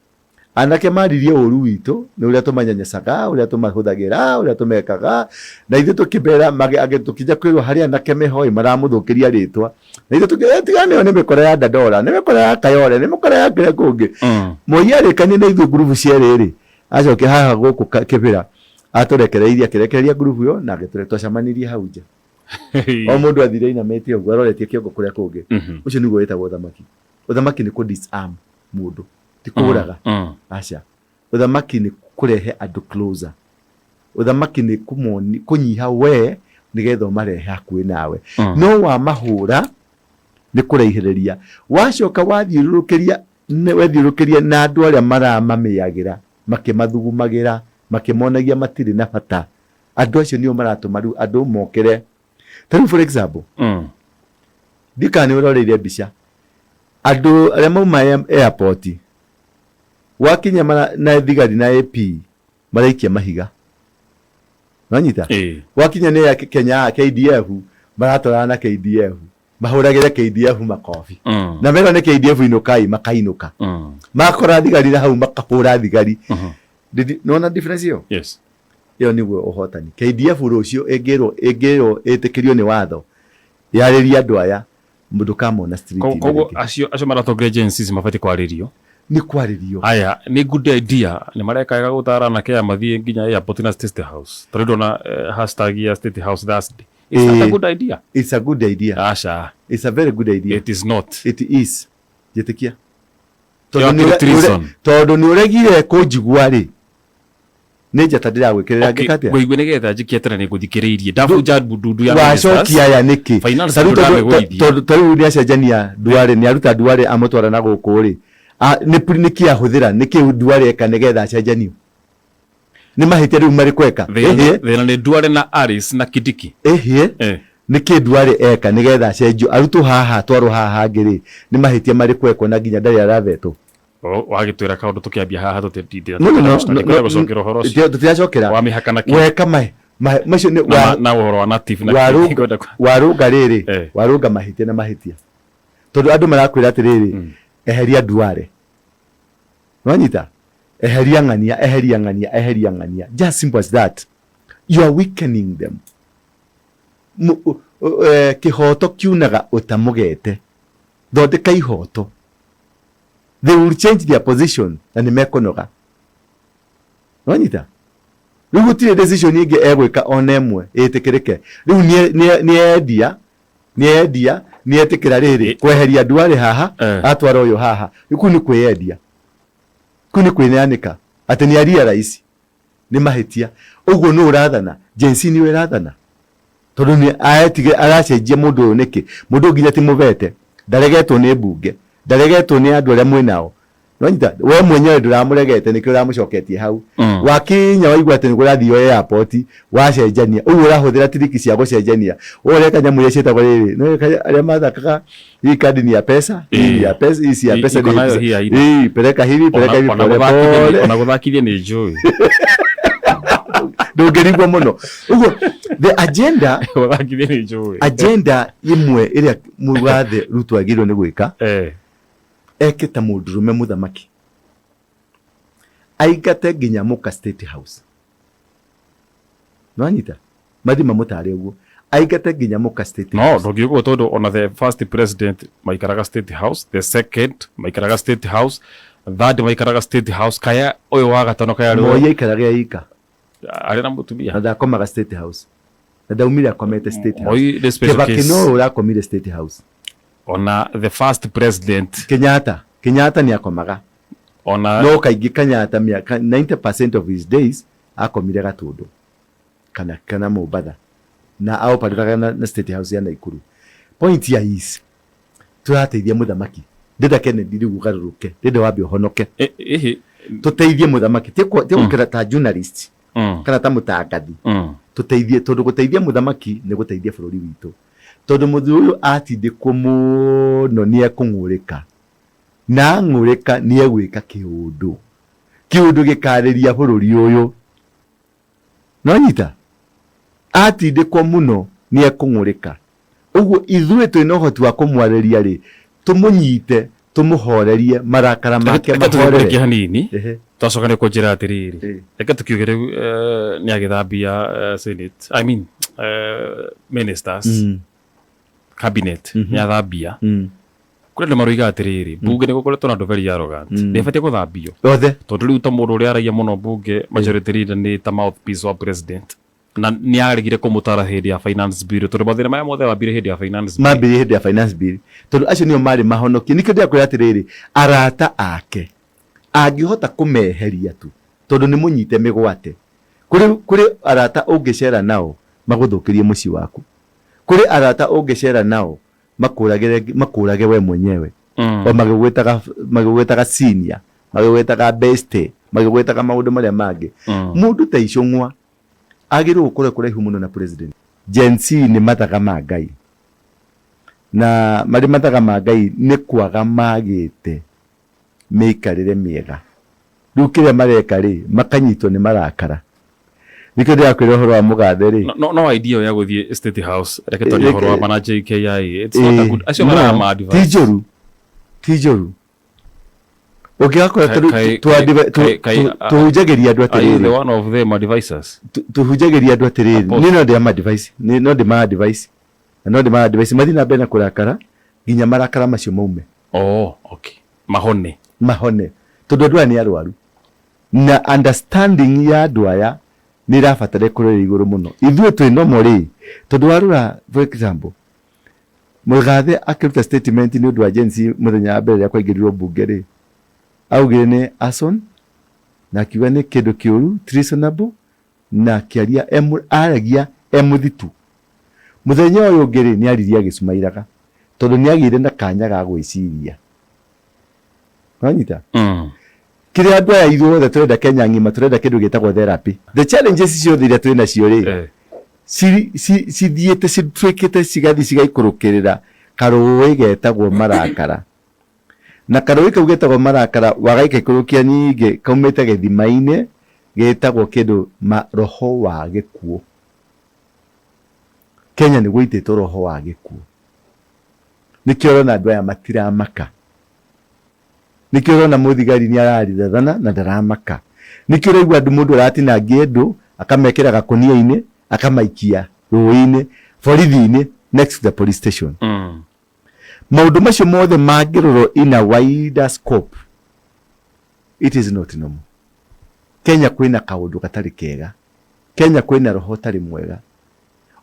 Anake maaririe ũũru witũ, nĩ ũrĩa tũmanyanyacaga, ũrĩa tũmahũthagĩra, ũrĩa tũmekaga, na ithuĩ tũkĩmera, tũkĩnja kwĩrwo harĩ anake meho ĩ, maramũthũkĩria rĩtwa. Na ithuĩ tũkĩra, eh, tigana nĩyo nĩ mĩkora ya Dandora, nĩ mĩkora ya Kayole, nĩ mĩkora ya kũrĩa kũngĩ. Moi arĩkanie na ithuĩ ngurubu cierĩ rĩ, acoke haha gũkũ Kĩbĩra, atũrekereirie, akĩrekereria ngurubu ĩyo na agĩtũre, twacemanirie hau nja. O mũndũ athire ainamĩte ũguo, aroretie kĩongo kũrĩa kũngĩ. Ũcio nĩguo wĩtagwo ũthamaki. Ũthamaki nĩ kũ disarm mũndũ. Ti kũũraga. Aca. Ũthamaki nĩ kũrehe andũ closer. Ũthamaki nĩ kũnyiha we nĩgetha ũmarehe hakuhĩ nawe. No wamahũra nĩ kũraihĩrĩria. Wacoka wathiũrũrũkĩria wethiũrũrũkĩria na andũ arĩa maramamĩagĩra, makĩmathugumagĩra, makĩmonagia matirĩ na bata. Andũ acio nĩo maratũma rĩu andũ mokĩre. Ta rĩu for example, ndiũĩ kana nĩ ũroreire mbica. Andũ arĩa mauma airport, gwakinya na thigari na AP maraikia mahiga. Nwanyita? Gwakinya nĩ ya Kenya KDF maratwarana na KDF. Mahũragĩre KDF makobi. Na merwo nĩ KDF inũkai makainũka. Makora thigari na hau makahũra thigari. Nĩwona difference ĩyo? Yes. Ĩyo nĩguo ũhotani. KDF rũciũ ĩngĩrwo ĩngĩrwo ĩtĩkĩrio nĩ watho yarĩrie andũ aya ndũkamona street-inĩ Koguo rĩngĩ. acio maratongoria Gen Zs mabatiĩ kwarĩrio. Nĩ kwarĩrio. Aya nĩ good idea nĩ mareka wega gũtara anake aya mathiĩ nginya airport na State House. Tondũ ndona hashtag ya State House Thursday. Is that a good idea? It's a good idea. Aca. It's a very good idea. It is not. It is. Njĩtĩkia. Tondũ nĩ tondũ nĩ ũregire kũnjigua rĩ, nĩ njata ndĩragwĩkĩrĩra Okay, ngĩka atĩa? ngũigue nĩgetha njikie tene nĩ ngũthikĩrĩirie ndabunja ndundu ya ministers. Wacokia aya nĩkĩ? Finance Ta rĩu tondũ tondũ- ndamĩgũithia. tondũ ta rĩu nĩacenjania Duale, nĩaruta Duale amũtwara na gũkũ rĩ, nĩkĩ ahũthĩra, nĩkĩ Duale eka nĩgetha acenjanio? Nĩ mahĩtia rĩu marĩkũ eka? Thĩna thĩna nĩ Duale na Alice na Kindiki. Ĩhĩ. Nĩkĩ Duale eka nĩgetha acenjio arutwo haha atwarwo haha hangĩ rĩ, nĩ mahĩtia marĩkũ ekwo na nginya ndarĩ aravetwo? Wagĩtwĩra kaũndũ tũkĩambia haha tũtindĩra No, no, no, no, gũcokera ũhoro ũcio. Tũtiracokera. Wa mĩhaka na kĩ. Weka macio nĩ na ũhoro wa native na kĩ. Warũnga rĩrĩ, warũnga mahĩtia na mahĩtia. Tondũ andũ marakwĩra atĩrĩrĩ, eheria Duale. Nĩwanyita? Eheria ng'ania, eheria ng'ania, eheria ng'ania. Just simple as that. You are weakening them. Kĩhoto kiunaga ũtamũgete. Thondeka ihoto. They will change their position na nĩ mekũnoga. Wanyita? Rĩu gũtirĩ decision ĩngĩ egwĩka ona ĩmwe ĩtĩkĩrĩke. Rĩu nĩendia, nĩendia, nĩetĩkĩra rĩrĩ kweheria Duale haha, atwara ũyũ haha. Rĩu kũu nĩ kwĩyendia. Kũu nĩ kwĩyanĩka atĩ nĩ aria raici nĩ mahĩtia. Ũguo nũ ũrathana? Gen Z nĩyo ĩrathana. Tondũ nĩ aretige aracenjia mũndũ ũyũ nĩkĩ? Mũndũ ũyũ nginya ti mũvete, ndaregetwo nĩ mbunge, ndaregetwo nĩ andũ arĩa mwĩ nao. Nĩwanyita? We mwenyewe ndũramũregete nĩkĩo ũramũcoketie hau. Wakinya waigua atĩ nĩkũrathio airport, wacenjania. Ũguo ũrahũthĩra tiriki cia gũcenjania. We ũreka nyamũ iria ciĩtagwo rĩrĩ, nĩũĩ arĩa mathakaga hii kadi ni ya pesa, hii ni ya pesa, hii si ya pesa, Iko ni nayo hii aina. Hii peleka hivi, peleka hivi Ona pole gũthakithia pole. ona gũthakithia nĩ njũĩ. Ndũngĩrigwo mũno. Ũguo the agenda Gũthakithia nĩ njũĩ. Agenda ĩmwe ĩrĩa mũgathe Ruto agĩrĩirwo nĩ gwĩka, eke ta mũndũrũme mũthamaki, aingate nginya mũka State House. Nĩwanyita? Mathiĩ mamũtare ũguo, aingate nginya mũka State No House. Ndũngiuga ũguo tondũ ona the first president maikaraga State House, the second maikaraga State House, third maikaraga State House, kaya ũyũ wa gatano kaya Moi rĩu aikaraga e ika. Arĩ na mũtumia. Na ndakomaga State House, na ndaumire akomete State House. Moi nĩ special Kibaki case. no ũrakomire State House. Ona the first president. Kenyatta, Kenyatta nĩ akomaga. Ona no kaingĩ Kenyatta mĩaka 90% of his days akomire Gatũndũ kana Mombatha na aoparĩraga na State House ya Naikuru. Point ya is tũrateithia mũthamaki, ndĩrenda Kennedy rĩu ũgarũrũke, ndĩrenda wambe ũhonoke. Ĩhĩ. Tũteithie mũthamaki, ti gũkĩra ta journalist kana ta mũtangathi. Tũteithie, tondũ gũteithia mũthamaki nĩ gũteithia bũrũri witũ, tondũ mũthuri ũyũ atindĩkwo mũno nĩ ekũng'ũrĩka, na ang'ũrĩka nĩ egwĩka kĩũndũ, kĩũndũ gĩkarĩria bũrũri ũyũ. Nonyita atindĩkwo mũno nĩ ekũng'ũrĩka. Ũguo ithuĩ twĩna ũhoti wa kũmwarĩria rĩ, tũmũnyite, tũmũhorerie marakara make Reke tũthiĩ mahorere. break hanini. Ehe. Twacoka nĩ kũnjĩra atĩrĩrĩ, reke tũkiuge rĩu nĩ agĩthambia senate, I mean, ministers, cabinet nĩ athambia. Kũrĩ andũ maroiga atĩrĩrĩ, mbunge nĩ gũkoretwo na andũ very arrogant, nĩ ĩbatiĩ gũthambio? Othe. Tondũ rĩu ta mũndũ ũrĩa aragia mũno mbunge, majority leader, nĩ ta mouthpiece wa president, na nĩ aregire kũmũtara hĩndĩ ya finance bill, tondũ mathĩna maya mothe wambire hĩndĩ ya finance bill. Mambĩrĩrie hĩndĩ ya finance bill, tondũ acio nĩo marĩ mahonokie. Nĩkĩo ndĩrakwĩra atĩrĩrĩ, arata ake angĩhota kũmeheria tu, tondũ nĩ mũnyite mĩgwate. Kũrĩ arata ũngĩcera nao magũthũkĩrie mũciĩ waku, kũrĩ arata ũngĩcera nao makũragĩre, makũrage we mwenyewe. O magĩgwĩtaga senior, magĩgwĩtaga bestie, magĩgwĩtaga maũndũ marĩa mangĩ. Mũndũ ta Icũng'wa agĩrĩirwo gũkorwo kũraihu mũno na president. Gen Z nĩ mathaga ma Ngai, na marĩ mathaga ma Ngai nĩ kwaga magĩte mĩikarĩre mĩega. Rĩu kĩrĩa mareka rĩ, makanyitwo nĩ marakara. Nĩkĩo ndĩrakwĩra ũhoro wa mũgathe rĩ. No, no idea ĩyo ya gũthiĩ State House, reke twarie ũhoro wa mana JKIA. It's not a good, acio No, marama ti advice. njũru, ti njũru. Ũngĩgakora tũhunjagĩria andũ Are you the atĩrĩrĩ, one of them advisors? Tũhunjagĩria andũ atĩrĩrĩ, Apostle. niĩ no ndĩama advice, niĩ no ndĩma advice, na no ndĩma advice mathiĩ na mbere na kũrakara nginya marakara macio maume. Oh, okay. Mahone. Mahone, tondũ andũ aya nĩ arwaru, na understanding ya andũ aya nĩ ĩrabatara ĩkorwo ĩrĩ igũrũ mũno. Ithuĩ twĩ normal rĩ, tondũ warora, for example, mũgathe akĩruta statement nĩ ũndũ wa Gen Z mũthenya wa mbere rĩrĩa kwaingĩrirwo mbunge rĩ, augire nĩ arson, na akiuga nĩ kĩndũ kĩũru, treasonable, na akĩaria aragia e mũthitu. Mũthenya ũyũ ũngĩ rĩ, nĩ aririe agĩcumairaga, tondũ nĩ agĩire na kanya ga gwĩciria. Wanyita? Kĩrĩa andũ aya ithuothe tũrenda Kenya ng'ima, tũrenda kĩndũ gĩtagwo therapy. The challenges ciothe iria twĩ nacio rĩ, cithiĩte cituĩkĩte cigathiĩ cigaikũrũkĩrĩra karũĩ getagwo marakara. Na karũĩ kau getagwo marakara wagaikaikũrũkia nyingĩ kaumĩte gĩthima-inĩ gĩtagwo kĩndũ ma roho wa gĩkuũ. Kenya nĩ gũitĩtwo roho wa gĩkuũ. Nĩkĩo ũrona andũ aya matiramaka. Nĩkĩo ũrona mũthigari nĩ ararirathana na ndaramaka. Nĩkĩo ũraigua andũ mũndũ aratinangia andũ akamekĩra gakũnia-inĩ akamaikia rũĩ-inĩ borithi-inĩ next to the police station. Maũndũ macio mothe mangĩrorwo in a wider scope, it is not normal. Kenya kwĩna kaũndũ gatarĩ kega. Kenya kwĩna roho ũtarĩ mwega.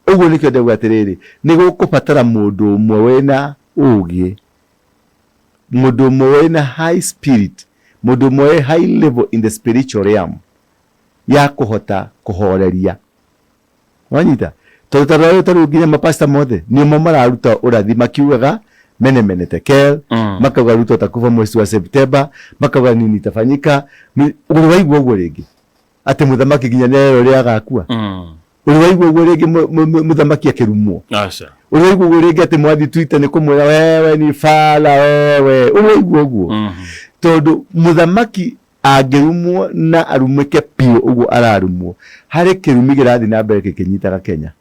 Ũguo nĩkĩo ndauga atĩrĩrĩ, nĩ gũkũbatara mũndũ ũmwe wĩna ũgĩ, mũndũ ũmwe wĩna high spirit, mũndũ ũmwe wĩ high level in the spiritual realm ya kũhota kũhoreria. Wanyita? Tondũ ta rĩu ta rĩu nginya mapasta mothe nĩmo mararuta ũrathi makiugaga mene mene tekel, makauga Ruto atakufa mwezi wa Septemba, makauga nini itafanyika. Ũrĩ waigua ũguo rĩngĩ atĩ mũthamaki nginya nĩ ũrĩa agakua? Ũrĩ waigua ũguo rĩngĩ mũthamaki akĩrumwo? Aca. Ũrĩ waigua ũguo rĩngĩ atĩ mwathi Twitter nĩ kũmwĩra wewe ni fala wewe? Ũrĩ waigua ũguo? Tondũ mũthamaki angĩrumwo na arumĩke biũ ũguo ararumwo, harĩ kĩrumi kĩrathiĩ na mbere gĩkĩnyitaga Kenya.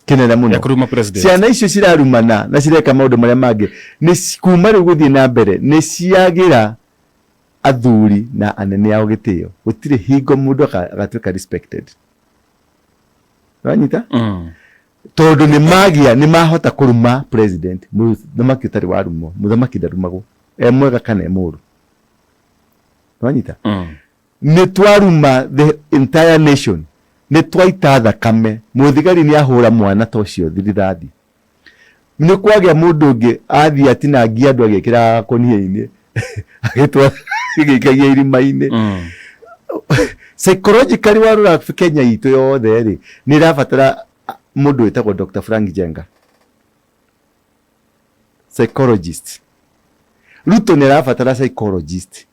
Kĩnene mũno. Ya kũruma president. Ciana icio cirarumana na cireka maũndũ marĩa mangĩ nĩ kuma rĩu gũthiĩ na mbere nĩ ciagĩra athuri na anene ao gĩtĩo. Gũtirĩ hingo mũndũ agatuĩka respected. Wanyita? Tondũ nĩ magĩa, nĩ mahota kũruma president. Mũthamaki ũtarĩ warumwo, mũthamaki ndarumagwo e mwega kana e mũũru. Wanyita? Nĩ twaruma the entire nation, nĩ twaita thakame. Mũthigari nĩ ahũra mwana ta ũcio rithathi. Nĩ kwagĩa mũndũ ũngĩ athiĩ atinangia andũ agĩkĩra gakũnia-inĩ agĩtwara agĩikagia irima-inĩ. Psychologically warora Kenya itũ yothe rĩ, nĩ ĩrabatara mũndũ wĩtagwo Dr. Frank Njenga, psychologist. Ruto nĩ arabatara psychologist.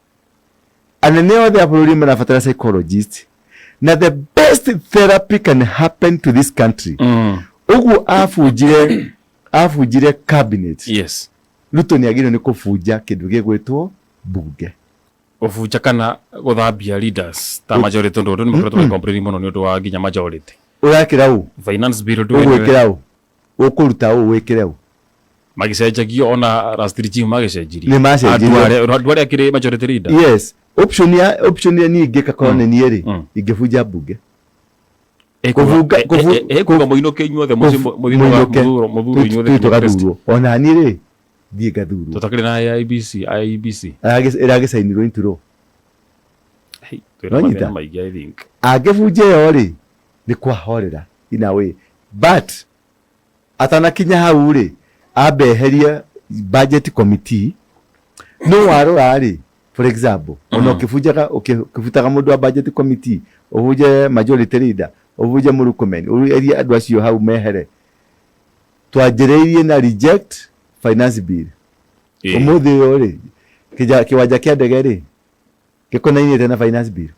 Anene othe a bũrũri marabatara psychologist. Na the best therapy can happen to this country. Ũguo abunjire cabinet. Ruto nĩ agĩrĩirwo nĩ kũbunja kĩndũ gĩgwĩtwo bunge. Gũbunja kana gũthambia leaders ta majority, tondũ andũ nĩ makoretwo magĩ complain mũno nĩ ũndũ wa nginya majority. Ũrekĩra ũ? Finance bill ndũĩ Ũgwĩkĩra ũ? Ũkũruta ũ wĩkĩre ũ? Magĩcenjagio ona last regime magĩcenjirie. Nĩ macenjirie. Andũ arĩa akĩrĩ majority leader. Yes. Option ya niĩ ingĩka korwo nĩ niĩ rĩ, ingĩbunja mbunge. Ĩkuga mũinũke inyuothe mũinũke. Mũthurwo inyuothe Tũthiĩ tũgathurwo. Ona niĩ rĩ, thiĩ ngathurwo. Tũtakĩrĩ na IEBC, IEBC. Ĩragĩcainirwo into law. Hey, twĩna Nonyita? mathĩna maingĩ I think. Angĩbunja ĩyo rĩ, nĩ kwahorera in a way. But atanakinya hau rĩ, ambe eherie budget committee. No warora rĩ, for example, ona ũkĩbunjaga ũkĩbutaga mũndũ wa budget committee, ũbunje majority leader, ũbunje Murkomen, ũerie andũ acio hau mehere. Twanjĩrĩirie na reject finance bill. Ũmũthĩ ũyũ rĩ, kĩwanja kĩa ndege rĩ, gĩkonainĩte na finance bill.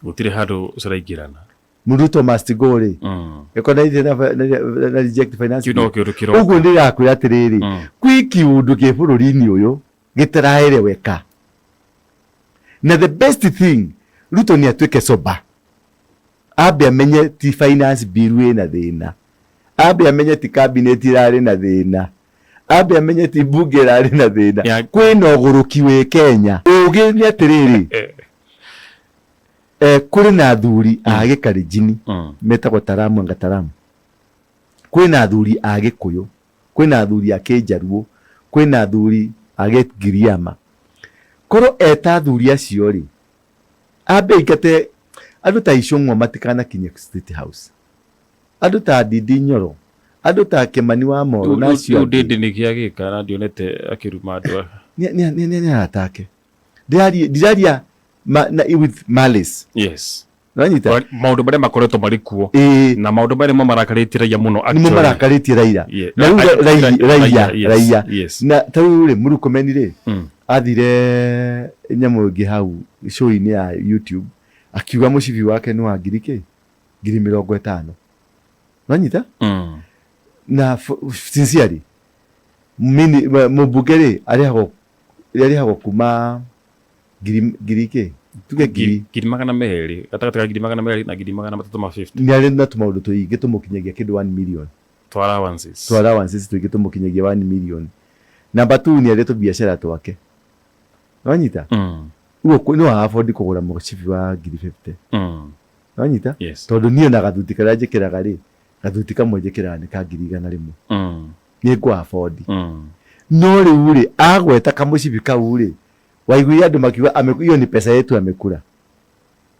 Gũtirĩ handũ ciraingĩrana. Ruto must go rĩ, ĩkonainĩte na reject finance Kĩu no bill. kĩũndũ kĩroka. Ũguo ndĩrakwĩra atĩrĩrĩ, kwĩ kĩũndũ kĩ bũrũri-inĩ ũyũ gĩtaraereweka. Na the best thing, Ruto nĩ atuĩke sober. Ambe amenye ti finance bill ĩna thĩna. Ambe amenye ti cabinet ĩrarĩ na thĩna. Ambe amenye ti mbunge ĩrarĩ na thĩna. Kwĩna ũgũrũki wĩ Kenya. Ũgĩ nĩ atĩrĩrĩ, kũrĩ na athuri a gĩkalenjini metagwo Taramu anga Taramu. Kwĩna athuri a Gĩkũyũ, kwĩna athuri a Kĩnjaruo, kwĩna athuri a Gĩgiriama. Korwo eta athuri acio rĩ, ambe aingate andũ ta Icũng'wa matikanakinye State House. Andũ ta Ndindi Nyoro, andũ ta Kĩmani wa Moro na acio Rĩu angĩ. Ndindi nĩkĩ agĩka na ndionete akĩruma andũ aya. Nĩ arata ake. Ndiraria with malice. Nĩwanyita? Maũndũ marĩa makoretwo marĩ kuo. Na maũndũ marĩa nĩmo marakarĩtie raia mũno Nĩmo actually. marakarĩtie raia. Na rĩu raia, raia. Na ta rĩu rĩ, Murkomen rĩ, athire nyamũ ĩngĩ hau show-inĩ ya YouTube, akiuga mũcibi wake nĩ wa ngiri kĩ? Ngiri mĩrongo ĩtano. Nĩwanyita? Na sincerely, mũmbunge rĩ, arĩhagwo kuma ngiri kĩ? Tuge ngiri. Ngiri magana merĩ, gatagatĩ ka ngiri magana merĩ na ngiri magana matatũ ma fifty. Nĩ arĩ na tũmaũndũ tũingĩ tũmũkinyagia kĩndũ 1 million. Twa allowances. Twa allowances tũingĩ tũmũkinyagia 1 million. Number 2 nĩ arĩ tũbiacara twake. Wanyita? Ũguo no afford kũgũra mũcibi wa ngiri 50. Wanyita? Yes. Tondũ niĩ ona gathuti karĩa njĩkĩraga rĩ, gathuti kamwe njĩkĩraga nĩ ka 100,000. Nĩ ngũ afford. No rĩu rĩ, agweta kamũcibi kau rĩ, waiguire andũ makiuga hiyo ni pesa yetu amekula.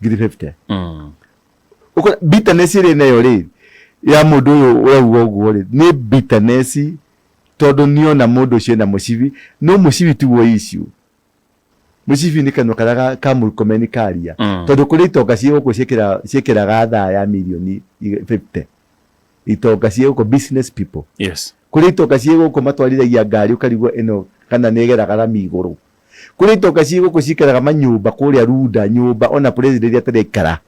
Ngiri 50. Ũkona bitterness ĩrĩa nayo rĩ, ya mũndũ ũyũ ũrauga ũguo rĩ, nĩ bitterness tondũ nĩona mũndũ ũcio ena mũcibi, no mũcibi tiguo issue. Mũcibi nĩ kanua karĩa ka Murkomen karia. Tondũ kũrĩ itonga ciĩ gũkũ ciĩkĩraga thaa ya mirioni 50. Itonga ciĩ gũkũ, business people. Yes. Kũrĩ itonga ciĩ gũkũ matwarithagia ngari ũkarigwo ĩno kana nĩ ĩgeraga rami igũrũ. Kũrĩ itonga ciĩ gũkũ cikaraga manyũmba kũrĩa Runda, nyũmba ona president atarĩ aikara.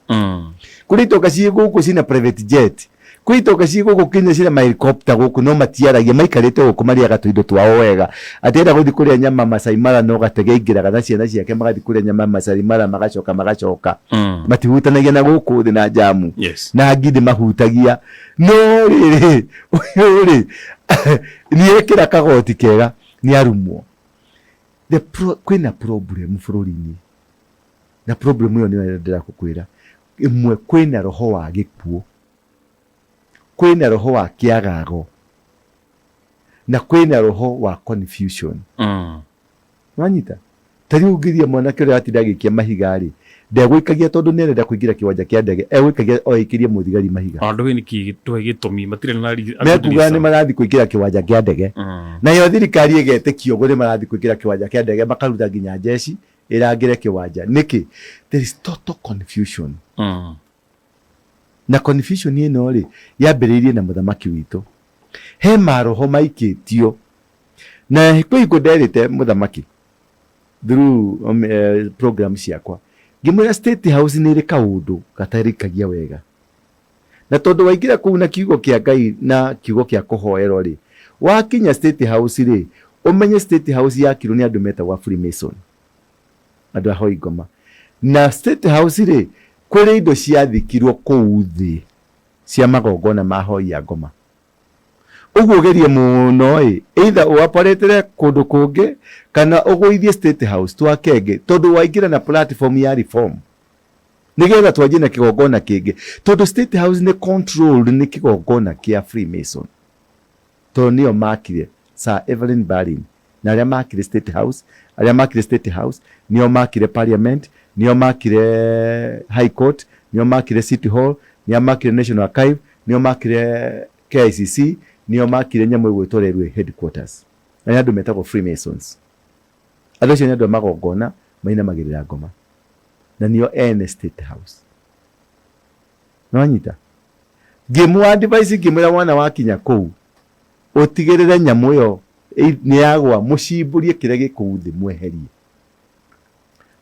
Kũrĩ itonga ciĩ gũkũ ciĩna private jet. Kwĩ itonga ciĩ gũkũ kinya ciĩna ma helicopter gũkũ no matiaragia, maikarĩte gũkũ marĩaga tũindo twao wega. Atĩ enda gũthiĩ kũrĩa nyama Masai Mara no gatege aingĩraga na ciana ciake magathiĩ kũrĩa nyama Masai Mara magacoka magacoka. Matihutanagia na gũkũ thĩ na njamu. Yes. Na ngindi mahutagia. No rĩrĩ, ũyũ rĩ, nĩekĩra kagoti kega nĩarumwo. The pro, kwĩna problem bũrũri-inĩ. Na problem ĩyo nĩyo ndĩrakũkwĩra. Ĩmwe, kwĩna roho wa gĩkuũ. Kwĩna roho wa kĩagago. Na kwĩna roho wa confusion. Wanyita? Ta rĩu ũngĩria mwanake ũrĩa atinda agĩikia mahiga rĩ, ndegũikagia tondũ nĩ arenda kũingĩra kĩwanja kĩa ndege, egũikagia o aikĩrie mũthigari mahiga. Ona ndũĩ nĩkĩ gĩtũhe gĩtũmi, matirĩ na Mekuga nĩ marathiĩ kũingĩra kĩwanja kĩa ndege. Nayo thirikari ĩgetĩkia ũguo nĩ marathiĩ kũingĩra kĩwanja kĩa ndege, makaruta nginya njeci ĩrangĩre kĩwanja. Nĩkĩ? There is total confusion. Na confusion ĩno rĩ, yambĩrĩirie na mũthamaki witũ. He maroho maikĩtio. Na kwĩ hingo nderĩte mũthamaki through program ciakwa, ngĩmwĩra State House nĩ ĩrĩ kaũndũ gatarĩkagia wega. Na tondũ waingĩra kũu na kiugo kĩa Ngai na kiugo kĩa kũhoerwo rĩ, wakinya State House rĩ, ũmenye State House yakirwo nĩ andũ metagwo a Freemason, andũ ahoi ngoma. Na State House rĩ, kũrĩ indo ciathikirwo kũu thĩ cia magongona ma ahoi a ngoma. Ũguo ũgerie mũno ĩ, either ũaparetĩre kũndũ kũngĩ kana ũgũithie State House twake ĩngĩ, tondũ waingĩra na platform ya reform. Nĩgetha twanjie na kĩgongona kĩngĩ, tondũ State House nĩ controlled nĩ kĩgongona kĩa Freemason, tondũ nĩo makire Sir Evelyn Baring na arĩa makire State House, arĩa makire State House nĩo makire Parliament, nĩo makire High Court, nĩo makire City Hall, nĩo makire National Archive, nĩo makire KICC, nĩo makire nyamũ ĩgwĩtwo Railway Headquarters. Na nĩ andũ metagwo Freemasons. Andũ acio nĩ andũ a magongona mainamagĩrĩra ngoma. Na nĩo ene State House. Nĩwanyita? Ngĩmũ advice ngĩmwĩra mwana wakinya kũu ũtigĩrĩre nyamũ ĩyo nĩ yagwa, mũcimbũrie kĩrĩa gĩ kũu thĩ mweherie.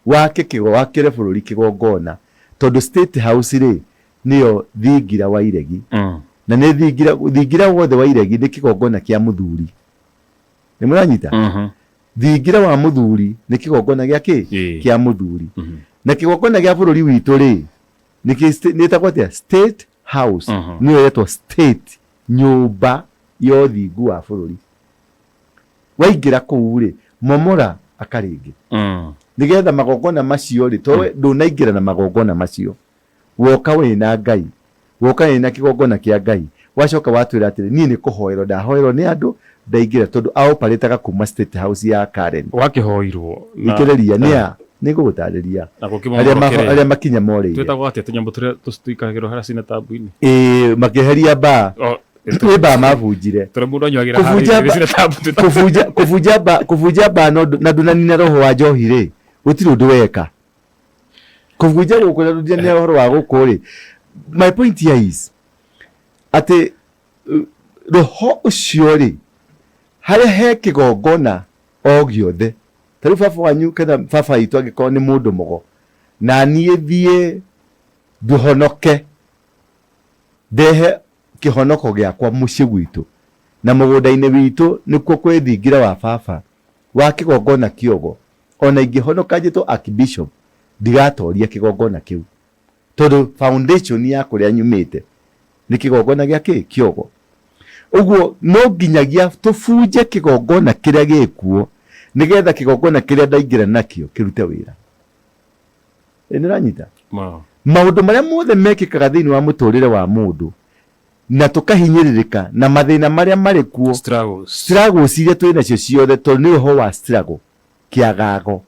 Wake kĩgo, wakĩre bũrũri kĩgongona tondũ State House rĩ nĩyo thingira wa iregi. Na nĩ thingira, thingira wothe wa iregi nĩ kĩgongona kĩa mũthuri. Nĩ mũranyita? Thingira wa mũthuri nĩ kĩgongona gĩa kĩ? Kĩa mũthuri. Na kĩgongona gĩa bũrũri witũ rĩ, nĩ kĩ, nĩ ĩtagwo atĩa? State House. Nĩyo ĩretwo state, nyũmba ya ũthingu wa bũrũri. Waingĩra kũu rĩ, momora aka rĩngĩ. Nĩgetha magongona macio rĩ, to ndũnaingĩra na magongona macio. Woka wĩna Ngai, woka wĩna kĩgongona kĩa Ngai, wacoka watwĩra atĩrĩ, niĩ nĩ kũhoerwo ndahoerwo nĩ andũ ndaingĩra, tondũ a operataga kuma State House ya Karen. Wakĩhoirwo na Thikĩrĩria, nĩ a? Nĩ ngũgũtarĩria. Na gũkĩmomorwo Arĩa kĩrĩa? arĩa makinya morĩire. Twĩtagwo atĩa tũnyamũ tũrĩa tũikagĩrwo harĩa cinetabu-inĩ? Ĩĩ, makĩeheria mbaa. O, Nĩ mbaa mabunjire. Tũrĩa mũndũ anyuagĩra Kũbunja harĩa mba- cinetabu twĩtagwo. Kũbunja, kũbunja mbaa, kũbunja mbaa no ndũ- na ndũnanina roho wa njohi rĩ, gũtirĩ ũndũ weka. Kũbunja gũkũ na ndũnanina ũhoro wa gũkũ rĩ, my point here is atĩ roho ũcio rĩ, harĩa he kĩgongona o gĩothe, ta rĩu baba wanyu kana baba witũ angĩkorwo nĩ mũndũ mũgo, na niĩ thiĩ ndũhonoke, ndehe kĩhonoko gĩakwa mũciĩ gwitũ, na mũgũnda-inĩ witũ nĩkuo kwĩ thingira wa baba wa kĩgongona kĩogo, ona ingĩhonoka njĩtwo archbishop, ndigatoria kĩgongona kĩu. Tondũ foundation ya kũrĩa nyumĩte nĩ kĩgongona gĩa kĩ? Kĩogo. Ũguo no nginyagia tũbunje kĩgongona kĩrĩa gĩkuo, Nĩgetha kĩgongona kĩrĩa ndaingĩra nakĩo kĩrute wĩra. Ĩ nĩũranyita? Mũno. Maũndũ marĩa mothe mekĩkaga thĩinĩ wa mũtũrĩre wa mũndũ na tũkahinyĩrĩrĩka na mathĩna marĩa marĩ kuo, Struggles. Struggles iria twĩ nacio ciothe, tondũ nĩ roho wa struggle, kĩagago,